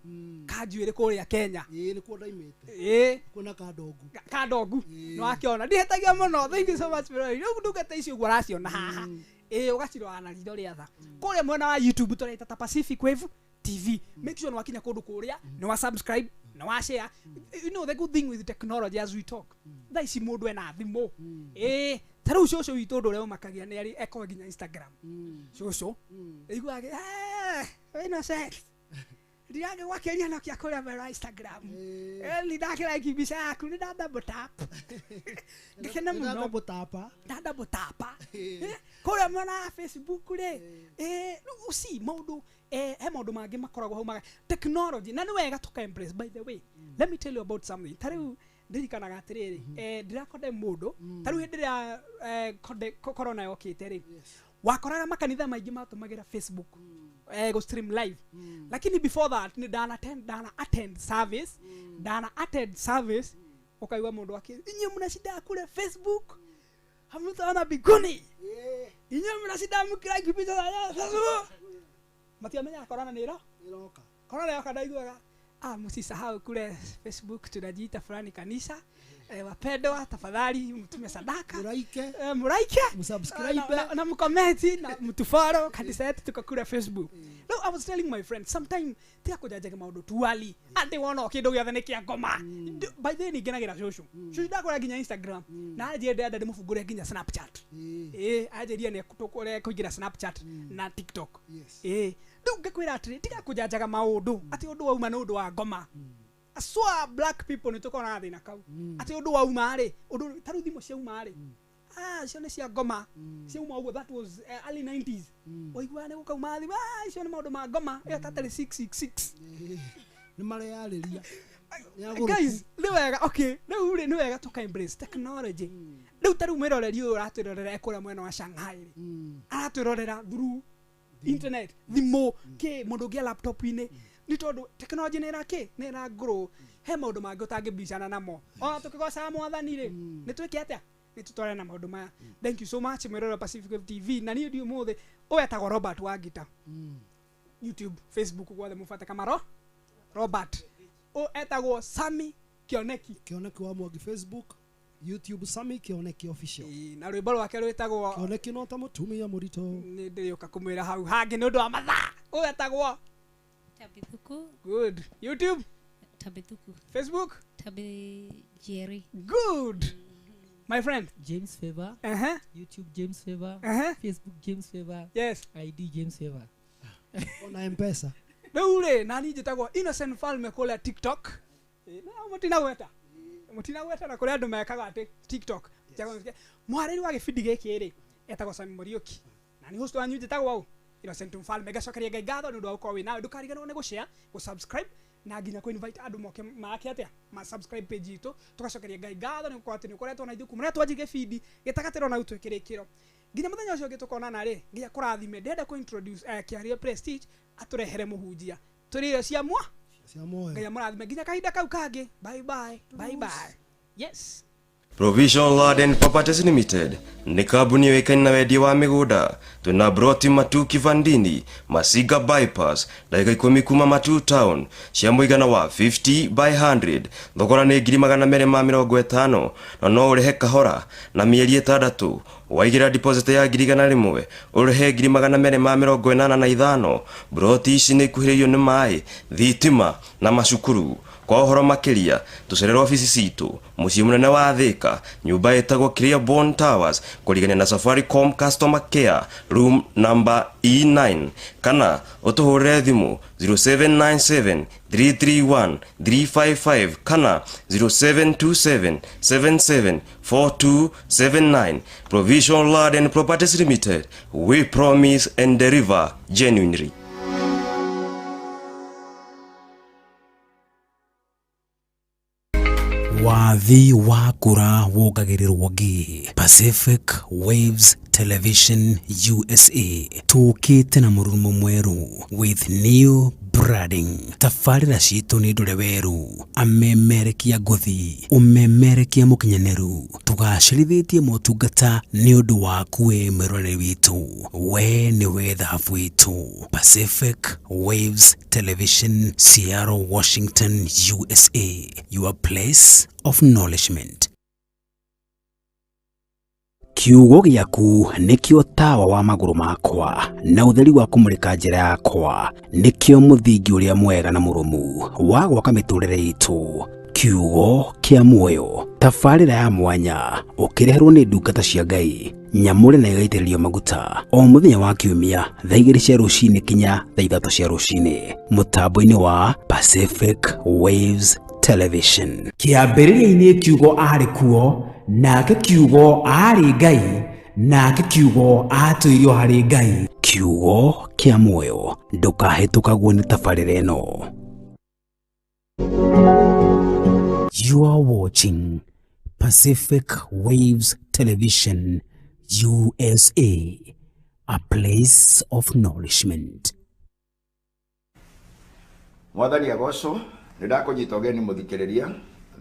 kanjuĩrĩ kũrĩa Kenya. Ĩĩ nĩkuo ndaimĩte. Ĩĩ Kwĩna kandongu. Kandongu nĩwakĩona ndihĩtagia mũno. Thank you so much bro. Rĩu ndungata icio ũguo ũraciona haha ĩĩ ũgacirora na ritho rĩa tha. Kũrĩa mwena wa YouTube tũreita ta Pacific Wave TV. Make sure nĩwakinya kũndũ kũrĩa nĩ wa subscribe na wa share. You know the good thing with technology as we talk, thaa ici mũndũ ena thimũ. Ĩĩ ta rĩu cũcũ witũ ũndũ ũrĩa ũmakagia nĩ arĩ ekorwo nginya Instagram. Cũcũ iguage wĩna sex ndirangĩgwakĩria no kĩa kũrĩa mwena wa Instagram. Nĩ ndakĩraiki mbica yaku nĩ nda double tap ngĩkena mũno. Double tapa. Nda double tapa kũrĩa mwena wa Facebook rĩ. Rĩu see maũndũ he maũndũ mangĩ makoragwo hau maga technology na nĩ wega tũka embrace. By the way, let me tell you about something. Ta rĩu ndirikanaga atĩrĩrĩ, ndĩrakonde mũndũ ta rĩu hĩndĩ ĩrĩa corona yokĩte rĩ, wakoraga makanitha maingĩ matũmagĩra Facebook go stream live. Lakini before that ni dana attend service, dana attend service ukaigua mundu aki inyuĩ mnashinda kule Facebook hamtaona biguni, inyuĩ mnashinda mkilike picha za Facebook. Matiamenya corona nĩ ĩro Ĩroka. Corona yoka ndaiguaga msisahau kule Facebook tunajiita fulani kanisa. Wapendwa tafadhali mtume sadaka, Mũraike, mũraike, msubscribe na mkomenti na mtufollow kanisa yetu tuko kule Facebook. No, I was telling my friend sometime tiga kũjanjaga maũndũ tuali atĩ wona o kĩndũ gĩothe nĩ kĩa ngoma. By the way nĩ ngenagĩra cũcũ. Cũcũ ndakora nginya Instagram na anjie ndĩrenda ndĩmũbungũre nginya Snapchat. Ĩĩ anjĩrie nĩ kũingĩra Snapchat na TikTok. Ĩĩ rĩu ngĩkwĩra atĩrĩ tiga kũjanjaga maũndũ atĩ ũndũ wauma nĩ ũndũ wa ngoma. Aswa black people nĩ tũkoragwo na thĩna kau atĩ ũndũ wauma rĩ ũndũ ta rĩu thimũ ciauma rĩ icio nĩ cia ngoma ciauma ũguo. That was early 90s. Waiguaga nĩ gũkauma thimũ icio nĩ maũndũ ma ngoma ĩyo tatarĩ 666 Nĩ mareyarĩria. Guys nĩ wega. Okay rĩu rĩ nĩ wega tũka embrace technology. Rĩu ta rĩu mwĩroreri ũyũ ũratwĩrorera ekũrĩa mwena wa Shanghai rĩ aratwĩrorera through internet thimũ kĩ mũndũ ũngĩ laptop-inĩ nĩ tondũ technology nĩ ĩrakĩ nĩ ĩra grow. He maũndũ mangĩ ũtangĩbicana namo ona tũkĩgocaga mwathani rĩ nĩ twĩke atĩa nĩ tũtware na maũndũ maya. Thank you so much mwĩrore wa Pacific Wave TV na niĩ ndi ũmũthĩ ũyũ etagwo Robert Wangita. YouTube, Facebook guothe mũbate kamaro Robert. Ũyũ etagwo Sammy Kĩoneki. Kĩoneki wa Mwangi Facebook, YouTube Sammy Kĩoneki official. Na rwĩmbo rwake rwĩtagwo Kĩoneki no ta mũtumia mũritũ. Nĩ ndĩrĩũka kũmwĩra hau hangĩ nĩ ũndũ wa mathaa. Ũyũ etagwo Tabithuku. Good. YouTube Tabithuku. Facebook Tabi Jerry. Good. My friend James Favor. YouTube James Favor. Facebook James Favor. Yes. ID James Favor. Ona M-Pesa. Rĩu rĩ na niĩ njĩtagwo Innocent Falme kũrĩa TikTok. Na mũtinagweta. Mũtinagweta na kũrĩa andũ mekaga atĩ TikTok. Mwarĩri wa gĩbindi gĩkĩ rĩ etagwo Sammy Muriuki. Na nĩ host wanyu njĩtagwo ũ Innocent Mfalme. Ngacokeria Ngai ngatho nĩ ũndũ wa gũkorwo wĩ nawe. Ndũkariganĩrwo nĩ gũshare, gũsubscribe na nginya kũ invite andũ moke make atĩa ma subscribe page itũ. Tũgacokeria Ngai ngatho nĩ gũkorwo atĩ nĩ ũkoretwo na ithuĩ kuma rĩrĩa twanjirie gĩbindi gĩtagatĩro na rĩu twĩ kĩrĩkĩro. Nginya mũthenya ũcio ũngĩ tũkonana rĩ nginya kũrathime. Ndĩrenda kũ introduce Kĩaria Prestige atũrehere mũhunjia tũrĩ irio cia mwa cia moyo. Ngai amũrathime nginya kahinda kau kangĩ. Bye bye. Bye bye. Yes. Provision Land and Properties Limited nĩ kambuni yũĩkaine na wendia wa mĩgũnda. Twĩna broti Matu Kivandini, Masiga Bypass, ndagĩka 10 kuma Matu Town, cia mũigana wa 50 by 100. Thogora nĩ 250,000 na no ũrĩhe kahora na mĩeri 6. Waigĩra deposit ya 100,000 ũrĩhe 285,000. Broti ici nĩ ikuhĩrĩirio nĩ maĩ, thitima na macukuru. Kwa ũhoro makĩria tũcerere obici citũ mũciĩ mũnene wa Thika, nyũmba ĩtagwo Clearborn Towers, kũrigania na Safaricom Customer Care room number E9, kana ũtũhũrĩre thimũ 0797 331 355 kana 0727 77 4279. Provision Land and Properties Limited, we promise and deliver genuinely. Wathi wa kura wongagĩrĩrwo ngĩ Pacific Waves Television USA tũkĩte na mũrurumo mwerũ with new Branding. Tabarĩra citũ nĩ ndũre weru, amemerekia ngũthi, ũmemerekia mũkinyanĩru. Tũgacĩrithĩtie motungata nĩ ũndũ waku we mwĩroreri witũ. We nĩwe thahabu witũ. Pacific Waves Television, Seattle, Washington, USA. Your place of nourishment. Kiugo gĩaku nĩkĩo tawa wa magũrũ makwa na ũtheri wa kũmũrĩka njĩra yakwa, nĩkĩo mũthingi ũrĩa mwega na mũrũmu wa gwaka mĩtũrĩre itũ. Kiugo kĩa muoyo, tabarĩra ya mwanya ũkĩreherwo nĩ ndungata cia Ngai nyamũre na ĩgaitĩrĩrio maguta o mũthenya wa kiumia thaa 2 cia rũcinĩ kinya thaa 3 cia rũcinĩ mũtambo-inĩ wa Pacific Waves Television. Kĩambĩrĩria-inĩ kiugo arĩ kuo, nake kiugo aarĩ Ngai, nake kiugo aatũirio harĩ Ngai. Kiugo kĩa muoyo, ndũkahĩtũkagwo nĩ tabarĩra ĩno. You are watching Pacific Waves Television, USA, a place of nourishment. Mwathani agocwo, nĩ ndakũnyita ũgeni mũthikĩrĩria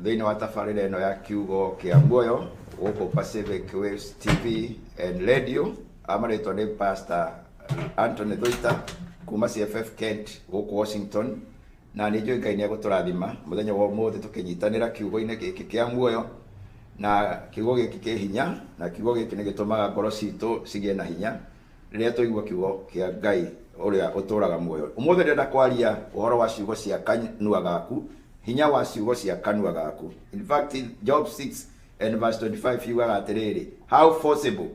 thĩinĩ wa tabarĩra ĩno ya kiugo kĩa muoyo gũkũ Pacific Waves TV and Radio. Amarĩtwa nĩ Pastor Anthony Thuita kuma CFF Kent gũkũ Washington, na nĩ njũĩ Ngai nĩ egũtũrathima mũthenya wa ũmũthĩ tũkĩnyitanĩra kiugo-inĩ gĩkĩ kĩa muoyo, na kiugo gĩkĩ kĩ hinya, na kiugo gĩkĩ nĩ gĩtũmaga ngoro citũ cigĩe na hinya rĩrĩa twaigua kiugo kĩa Ngai ũrĩa ũtũraga muoyo. Ũmũthĩ ndĩrenda kwaria ũhoro wa ciugo cia kanua gaku, hinya wa ciugo cia kanua gaku. In fact, Job 6 and verse 25 yugaga atĩrĩrĩ, how forcible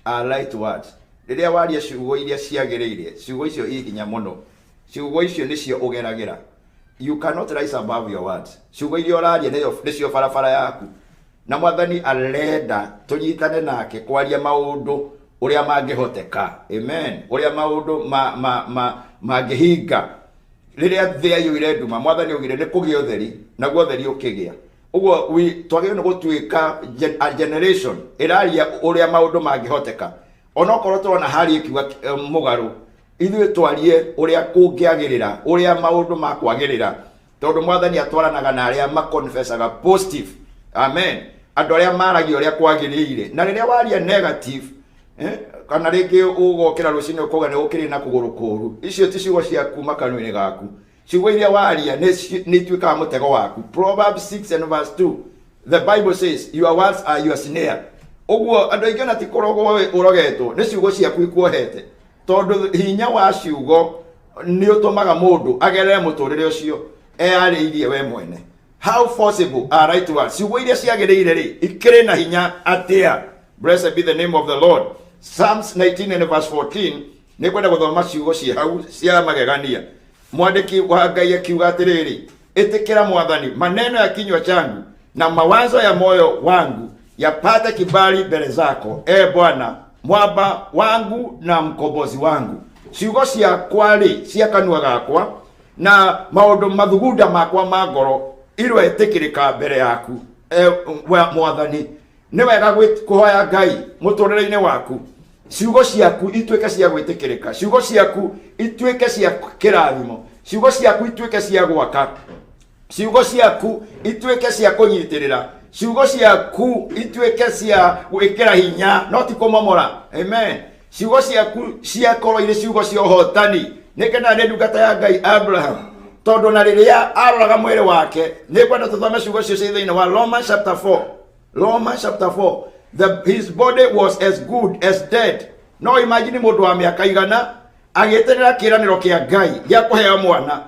are right words. Rĩrĩa waria ciugo iria ciagĩrĩire, ciugo icio i hinya mũno, ciugo icio nĩcio ũgeragĩra. You cannot rise above your words. Ciugo iria ũraria nĩcio barabara yaku, na Mwathani arenda tũnyitane nake kwaria maũndũ ũrĩa mangĩhoteka. Amen. Ũrĩa maũndũ mangĩhinga. Rĩrĩa thĩ yaiyũire nduma, Mwathani augire nĩ kũgĩa ũtheri, naguo ũtheri ũkĩgĩa. Ũguo twagĩrĩirwo nĩ gũtuĩka a generation ĩraria ũrĩa maũndũ mangĩhoteka. Onokorwo tũrona harĩ ĩkiuga mũgarũ, ithuĩ twarie ũrĩa kũngĩagĩrĩra, ũrĩa maũndũ makwagĩrĩra, tondũ Mwathani atwaranaga na arĩa maconfessaga positive. Amen. Andũ arĩa maragia ũrĩa kwagĩrĩire. Na rĩrĩa waria negative, kana rĩngĩ ũgokĩra rũcinĩ ũkauga nĩ ũkĩrĩ na kũgũrũ kũũru, icio ti ciugo cia kuma kanua-inĩ gaku. Ciugo iria waria nĩ ituĩkaga mũtego waku. Proverbs 6 and verse 2, the Bible says your words are your snare. Ũguo andũ aingĩ ona ti kũrogwo ũrogetwo, nĩ ciugo ciaku ikuohete, tondũ hinya wa ciugo nĩ ũtũmaga mũndũ agerere mũtũrĩre ũcio eyarĩirie we mwene. How forcible are right words. Ciugo iria ciagĩrĩire rĩ, ikĩrĩ na hinya atĩa? Blessed be the name of the Lord. Psalms 19 and verse 14, nĩ kwenda gũthoma ciugo cia hau cia magegania. Mwandĩki wa Ngai akiuga atĩrĩrĩ, ĩtĩkĩra Mwathani maneno ya kinywa changu na mawazo ya moyo wangu yapate kibali mbele zako, e Bwana, mwamba wangu na mkombozi wangu. Ciugo ciakwa rĩ, cia kanua gakwa na maũndũ mathugunda makwa ma ngoro iroetĩkĩrĩka mbere yaku, e Mwathani. Nĩ wega kũhoya Ngai mũtũrĩre-inĩ waku, ciugo ciaku ituĩke cia gwĩtĩkĩrĩka, ciugo ciaku ituĩke cia kĩrathimo, ciugo ciaku ituĩke cia gwaka, ciugo ciaku ituĩke cia kũnyitĩrĩra, ciugo ciaku ituĩke cia gwĩkĩra hinya, no ti kũmomora. Amen. Ciugo ciaku ciakorwo irĩ ciugo cia ũhotani. Nĩ ngenaga nĩ ndungata ya Ngai Abraham, tondũ na rĩrĩa aroraga mwĩrĩ wake, nĩ ngwenda tũthome ciugo icio ciĩ thĩinĩ wa Romans chapter 4. Romans chapter 4. His body was as good as dead. No imagine mũndũ wa mĩaka igana agĩeterera kĩĩranĩro kĩa Ngai gĩa kũheo mwana.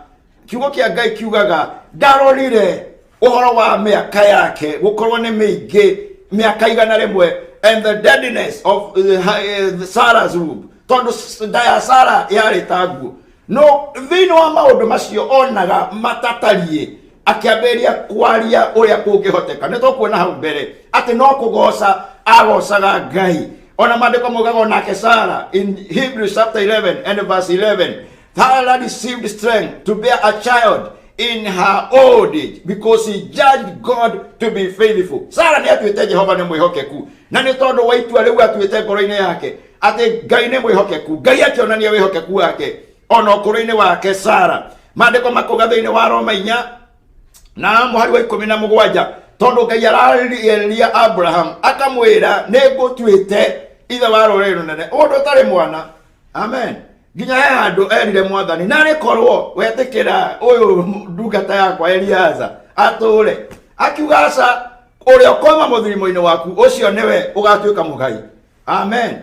Kiugo kĩa Ngai kiugaga ndarorire ũhoro wa mĩaka yake gũkorwo nĩ mĩingĩ, mĩaka 100, and the deadness of Sarah's womb, tondũ nda ya Sarah yarĩ ta nguo. No thĩinĩ wa maũndũ macio onaga matatariĩ, akĩambĩrĩria kwaria ũrĩa kũngĩhoteka. Nĩ tũkuona hau mbere atĩ no kũgoca agocaga Ngai. Ona maandĩko maugaga onake Sarah in Hebrews chapter 11 and verse 11, Sarah received strength to bear a child in her old age because he judged God to be faithful. Sarah nĩ atuĩte Jehova nĩ mwĩhokeku, na nĩ tondũ wa itua rĩu atuĩte ngoro-inĩ yake atĩ Ngai nĩ mwĩhokeku, Ngai akĩonania wĩhokeku wake ona ũkũrũ-inĩ wake Sarah. Maandĩko makauga thĩinĩ wa Roma 4 na mũhari wa 17, tondũ Ngai ararĩria Abraham akamwĩra nĩ ngũtuĩte ithe wa rũrĩrĩ rũnene, ũndũ ũtarĩ mwana. Amen. Nginya he handũ erire Mwathani, narĩ korwo wetĩkĩra ũyũ ndungata yakwa Eliaza atũre, akiuga aca, ũrĩa ũkoima mũthirimo-inĩ waku ũcio nĩwe ũgatuĩka mũgai. Amen.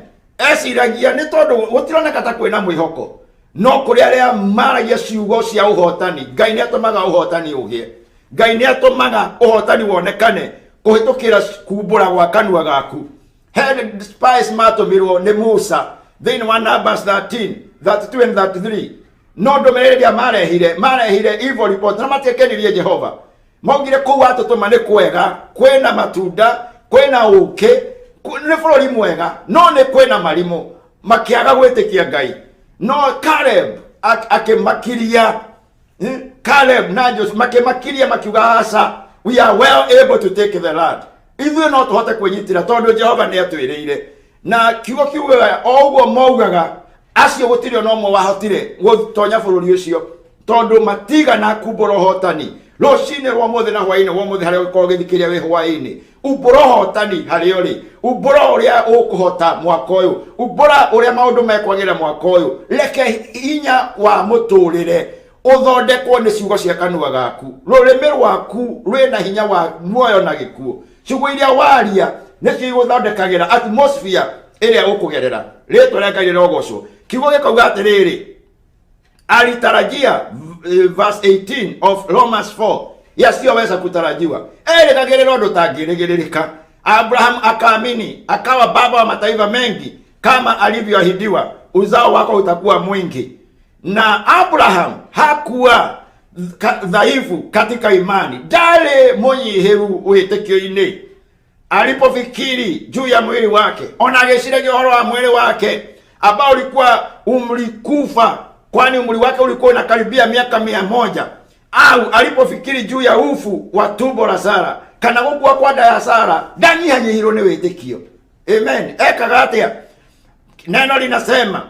Eciragia nĩ tondũ gũtironeka ta kwĩna mwĩhoko, no kũrĩ arĩa maragia ciugo cia ũhotani, Ngai nĩ atũmaga ũhotani ũgĩe. Ngai nĩ atũmaga ũhotani wonekane kũhĩtũkĩra kumbũra gwa kanua gaku. He spies matũmirwo nĩ Musa thĩinĩ wa Numbers 13, 32 and 33, no ndũmĩrĩri ĩrĩa marehire evil report na matiakenirie Jehova. Maugire kũu atũtũma nĩ kwega, kwĩna matunda, kwĩna ũkĩ, nĩ bũrũri mwega, no nĩ kwĩna marimũ. Makĩaga gwĩtĩkia Ngai. No Caleb akĩmakiria. Caleb na Joshua makĩmakiria makiuga aca, we are well able to take the land. Ithuĩ no tũhote kwĩnyitĩra tondũ Jehova nĩ atwĩrĩire. Na kiugo kiugaga o ũguo maugaga, acio gũtirĩ ona ũmwe wahotire gũtonya bũrũri ũcio tondũ matigana kumbũra ũhotani. Rũcinĩ rwa ũmũthĩ na hwaĩ-inĩ wa ũmũthĩ, harĩa ũgĩkorwo ũgĩthikĩrĩria wĩ hwaĩ-inĩ, umbũra ũhotani harĩa ũrĩ, umbũra ũrĩa ũkũhota mwaka ũyũ, umbũra ũrĩa maũndũ mekwagĩrĩra mwaka ũyũ. Reke hinya wa mũtũrĩre ũthondekwo nĩ ciugo cia kanua gaku. Rũrĩmĩ rwaku rwĩna hinya wa muoyo na gĩkuũ. Ciugo iria waria nĩcio igũthondekagĩra atmosphere ĩrĩa ũkũgerera. Rĩtwa rĩa Ngai rĩrogocwo. Kiugo gĩkauga atĩrĩrĩ, alitarajia, verse 18 of Romans 4, yasiyoweza kutarajiwa. Erĩgagĩrĩra ũndũ ũtangĩrĩgĩrĩrĩka. Abraham akaamini, akawa baba wa mataifa mengi kama alivyoahidiwa, uzao wako utakuwa mwingi. Na Abraham hakuwa dhaifu katika imani, ndarĩ mũnyihĩru wĩtĩkio-inĩ. Alipofikiri juu ya mwili wake, ona agĩciragia ũhoro wa mwili wake ambao ulikuwa umlikufa, kwani umri wake ulikuwa unakaribia miaka 100. Au alipofikiri juu ya ufu wa tumbo la Sara, kana gũkua kwa nda ya Sara, ndanyihanyihirwo nĩ wĩtĩkio. Amen. Ekaga atĩa? Neno linasema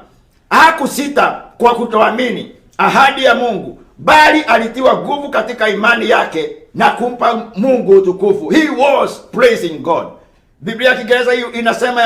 hakusita kwa kutoamini ahadi ya Mungu, bali alitiwa nguvu katika imani yake na kumpa Mungu utukufu. He was praising God. Biblia ya Kiingereza hiyo inasema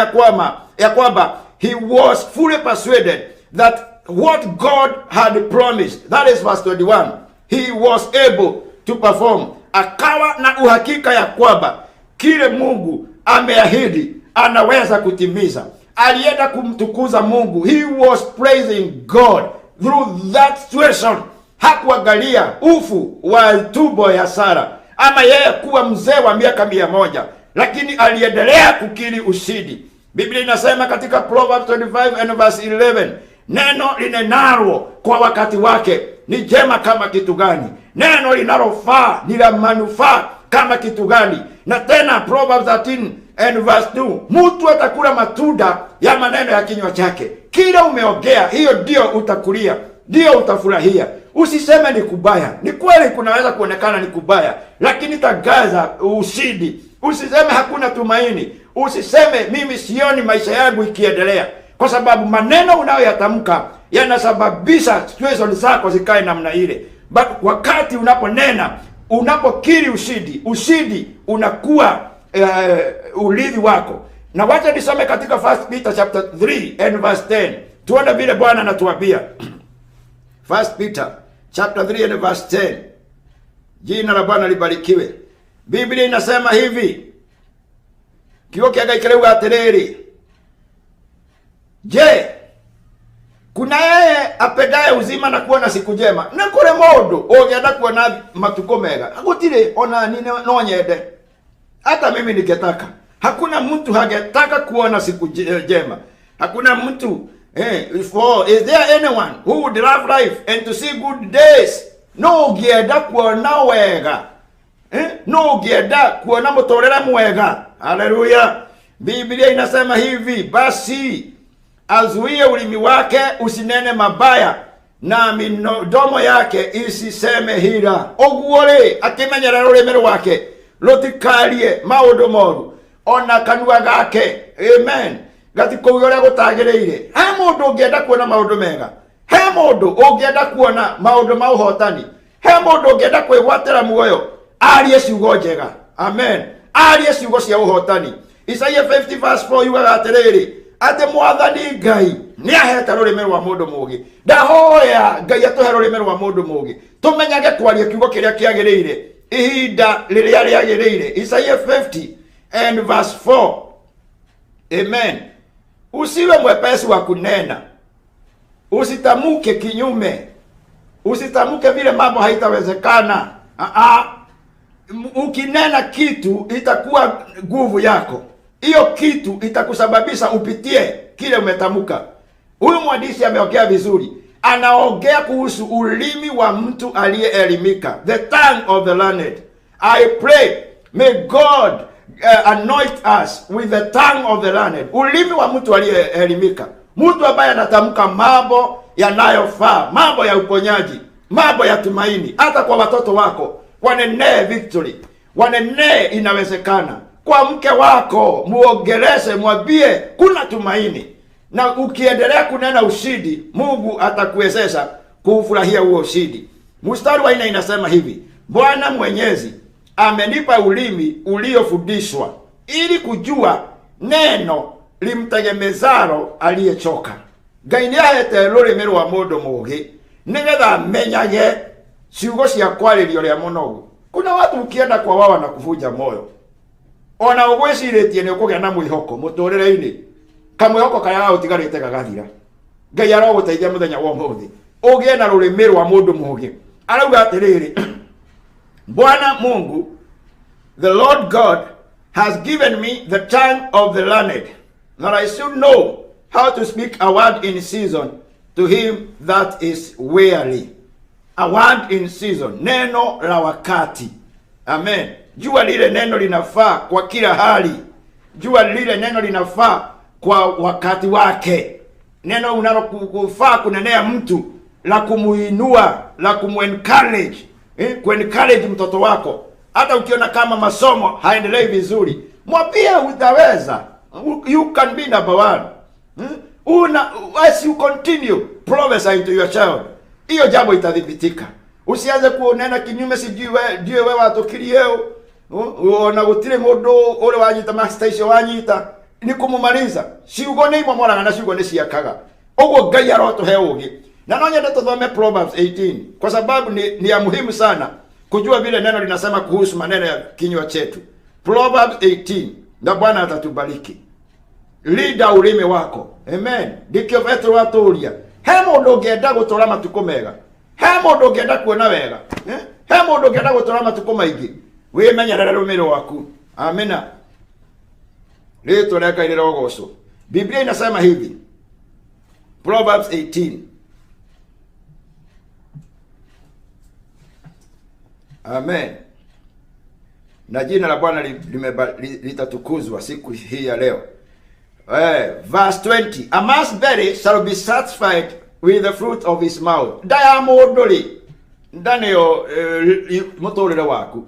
ya kwamba he was fully persuaded that what God had promised, that is verse 21, he was able to perform. Akawa na uhakika ya kwamba kile Mungu ameahidi anaweza kutimiza. Alienda kumtukuza Mungu. He was praising God through that situation. Hakuangalia ufu wa tumbo ya Sara ama yeye kuwa mzee wa miaka 100, lakini aliendelea kukiri ushindi. Biblia inasema katika Proverbs 25 and verse 11, neno linenalo kwa wakati wake ni jema kama kitu gani? Neno linalofaa ni la manufaa kama kitu gani? Na tena Proverbs 13 and verse 2, mtu atakula matunda ya maneno ya kinywa chake. Kila umeongea, hiyo ndio utakulia, ndio utafurahia. Usiseme ni kubaya. Ni kweli kunaweza kuonekana ni kubaya, lakini tangaza ushindi. Usiseme hakuna tumaini. Usiseme mimi sioni maisha yangu ikiendelea, kwa sababu maneno unayoyatamka yanasababisha situation zako zikae namna ile. But wakati unaponena, unapokiri ushindi, ushindi unakuwa urithi wako. Na wacha nisome katika 1 Peter chapter 3 and verse 10. Tuone vile Bwana anatuambia. 1 Peter chapter 3 and verse 10. Jina la Bwana libarikiwe. Biblia inasema hivi. Kiugo kĩa Ngai kĩrauga atĩrĩrĩ, je, kuna yeye apendaye uzima na kuona siku njema? Nĩ kũrĩ mũndũ ũngĩenda kuona matukũ mega? Gũtirĩ, ona ni no nyende. Hata mimi ningetaka. Hakuna mtu hangetaka kuona siku njema. Hakuna mtu. For is there anyone who would love life and to see good days? No ũngĩenda kuona wega. No ũngĩenda kuona mũtũrĩre mwega. Haleluya. Biblia inasema hivi, basi azuie ulimi wake usinene mabaya na midomo yake isiseme hila. Ũguo rĩ, akĩmenyerera rũrĩmĩ rwake rũtikarie maũndũ moru, ona kanua gake, amen, gatikũuga ũrĩa gũtagĩrĩire. He mũndũ ũngĩenda kuona maũndũ mega? He Mundu ungienda kuona maundu ma uhotani, he mundu ungienda kwigwatira muoyo, arie ciugo njega. Amen. Arie ciugo cia uhotani. Isaia 50 verse 4 yugaga atiriri, ati Mwathani Ngai niahete rurimi rwa mundu mugi. Ndahoya Ngai atuhe rurimi rwa mundu mugi, tumenyage kwaria kiugo kiria kiagirire ihinda riria riagirire. Isaia 50 and verse 4. Amen. Usiwe mwepesi wa kunena, usitamuke kinyume, usitamuke vile mambo haitawezekana. Ukinena kitu itakuwa nguvu yako, hiyo kitu itakusababisha upitie kile umetamuka. Huyu mwandishi ameongea vizuri, anaongea kuhusu ulimi wa mtu aliyeelimika, the tongue of the learned. I pray may God anoint us with the tongue of the learned. Ulimi wa mtu aliyeelimika, mtu ambaye anatamka mambo yanayofaa, mambo ya uponyaji, mambo ya tumaini. Hata kwa watoto wako wanenee victory, wanenee inawezekana. Kwa mke wako muongeleze, mwambie kuna tumaini, na ukiendelea kunena ushindi, Mungu atakuwezesha kufurahia huo ushindi. Mstari wa 4 inasema hivi, Bwana Mwenyezi amenipa ulimi uliofundishwa ili kujua neno limtegemezalo aliyechoka. Ngai nĩahete rũrĩmĩ rwa mũndũ mũũgĩ nĩgetha amenyage ciugo cia kwarĩrio rĩa mũnogu. Kuna watu ukienda kwa wao na kuvunja moyo, ona ũgwĩcirĩtie nĩ ũkũgĩa na mwĩhoko mũtũrĩre-inĩ, kamwĩhoko karĩa gagũtigarĩte gagathira. Ngai arogũteithia mũthenya wa ũmũthĩ ũgĩe na rũrĩmĩ rwa mũndũ mũũgĩ. Arauga atĩrĩrĩ, Bwana Mungu, the Lord God, has given me the tongue of the learned, that I should know how to speak a word in season to him that is weary. A word in season, neno la wakati. Amen. Jua lile neno linafaa kwa kila hali. Jua lile neno linafaa kwa wakati wake. Neno unalokufaa kunenea mtu, la kumuinua, la kumuencourage, kuencourage mtoto wako. Hata ukiona kama masomo haendelei vizuri, mwambie utaweza. You can be number one. As you continue prophesy to your child, hiyo jambo itathibitika. Usianze kuonena kinyume, sijui wewe ndiye wewe watukirie ona gutire mundu uri wanyita master icio wanyita ni kumumaliza. Ciugo nĩ imomoraga na ciugo nĩ ciakaga. Ũguo Ngai arotuhe ũũgĩ. Na no nyende tuthome Proverbs 18 kwa sababu ni ya muhimu sana kujua vile neno linasema kuhusu maneno ya kinywa chetu. Proverbs 18, na Bwana atatubariki. Linda ulimi wako. Amen. Ndikio Petro waturia, he mundu ungienda gutura matuko mega, he mundu ungienda kuona wega, he mundu ungienda gutura matuko maingi, wimenyerere rũrĩmĩ rwaku. Amina. Rĩtwa rĩa Ngai rĩrogocwo. Biblia inasema hivi, Proverbs 18. Amen. Na jina la Bwana litatukuzwa siku hii ya leo. Verse 20. A man's belly shall be satisfied with the fruit of his mouth. Nda ya mũndũ rĩ, nda nĩyo mũtũrĩre waku,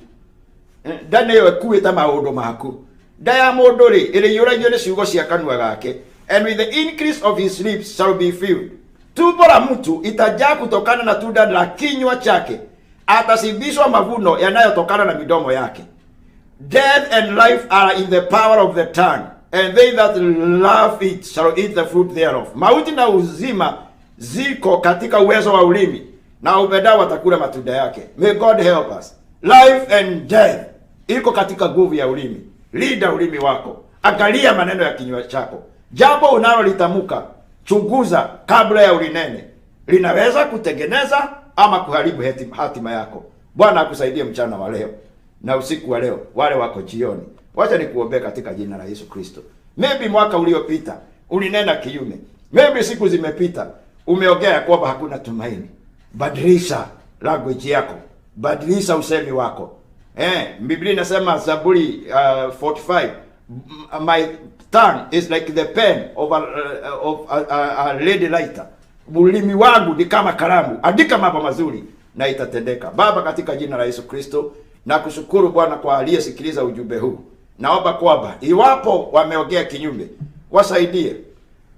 nda nĩyo ĩkuĩte maũndũ maku. Nda ya mũndũ rĩ, ĩrĩiyũragio nĩ ciugo cia kanua gake. And with the increase of his lips shall be filled. Tumbo la mtu itajaa kutokana na tunda la kinywa chake, atashibishwa mavuno yanayotokana na midomo yake. Death and life are in the power of the tongue, and they that love it shall eat the fruit thereof. Mauti na uzima ziko katika uwezo wa ulimi, na upendao watakula matunda yake. May God help us. Life and death iko katika nguvu ya ulimi. Linda ulimi wako, angalia maneno ya kinywa chako. Jambo unalolitamuka chunguza kabla ya ulinene. Linaweza kutengeneza ama kuharibu hatima yako. Bwana akusaidie mchana wa leo na usiku wa leo, wale wako jioni. Wacha nikuombee katika jina la Yesu Kristo. Maybe mwaka uliopita ulinena kinyume. Maybe siku zimepita umeongea kwamba hakuna tumaini. Badilisha language yako, badilisha usemi wako. Biblia inasema Zaburi 45, my tongue is like the pen of a lady writer. Ulimi wangu ni kama kalamu, andika mambo mazuri na itatendeka. Baba, katika jina la Yesu Kristo, nakushukuru Bwana kwa aliyesikiliza ujumbe huu. Naomba kwamba iwapo wameongea kinyume, wasaidie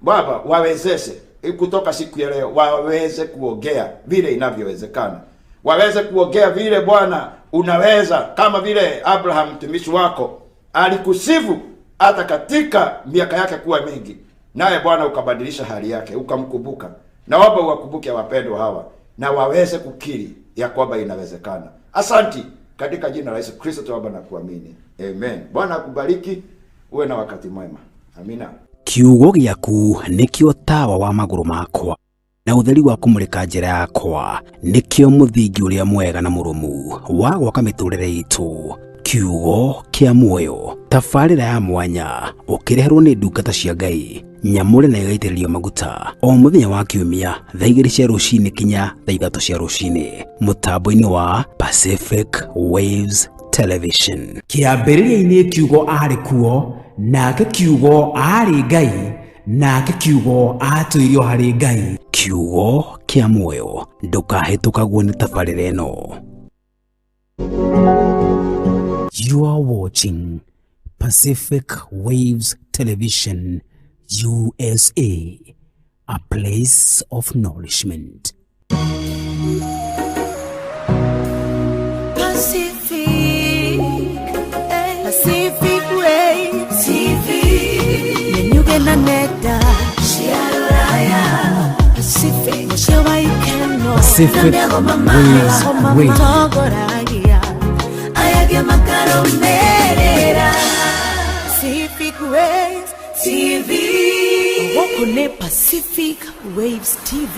Baba, wawezeshe kutoka siku ya leo waweze kuongea vile inavyowezekana, waweze kuongea vile Bwana unaweza, kama vile Abraham mtumishi wako alikusifu hata katika miaka yake kuwa mingi, naye Bwana ukabadilisha hali yake, ukamkumbuka. Naomba uwakumbuke wapendwa hawa na waweze kukiri ya kwamba inawezekana. Asanti, katika jina la Yesu Kristo tuomba na kuamini, amen. Bwana akubariki, uwe na wakati mwema. Amina. Kiugo gĩaku nĩkĩo tawa wa magũrũ makwa na ũtheri wa kũmũrĩka njĩra yakwa, nĩkĩo mũthingi ũrĩa mwega na mũrũmu wa gwaka mĩtũrĩre itũ. Kiugo kĩa muoyo, tabarĩra ya mwanya ũkĩreherwo nĩ ndungata cia Ngai nyamũre na ĩgaitĩrĩrio maguta o mũthenya wa kiumia thaa 2 cia rũcinĩ kinya thaa 3 cia rũcinĩ mũtambo-inĩ wa Pacific Waves Television. Kĩambĩrĩria-inĩ kiugo arĩ kuo, nake kiugo arĩ Ngai, nake kiugo atũirio harĩ Ngai. Kiugo kĩa muoyo, ndũkahĩtũkagwo nĩ tabarĩra ĩno. You are watching Pacific Waves Television USA, a place of nourishment. Pacific, Pacific Waves TV. Nenyuge na nenda cia rũraya. Pacific, mũciĩ wa ikeno. Pacific Waves Radio. Matongoragia ayagia makaromerera. Pacific Waves TV. Gũkũ nĩ Pacific Waves TV.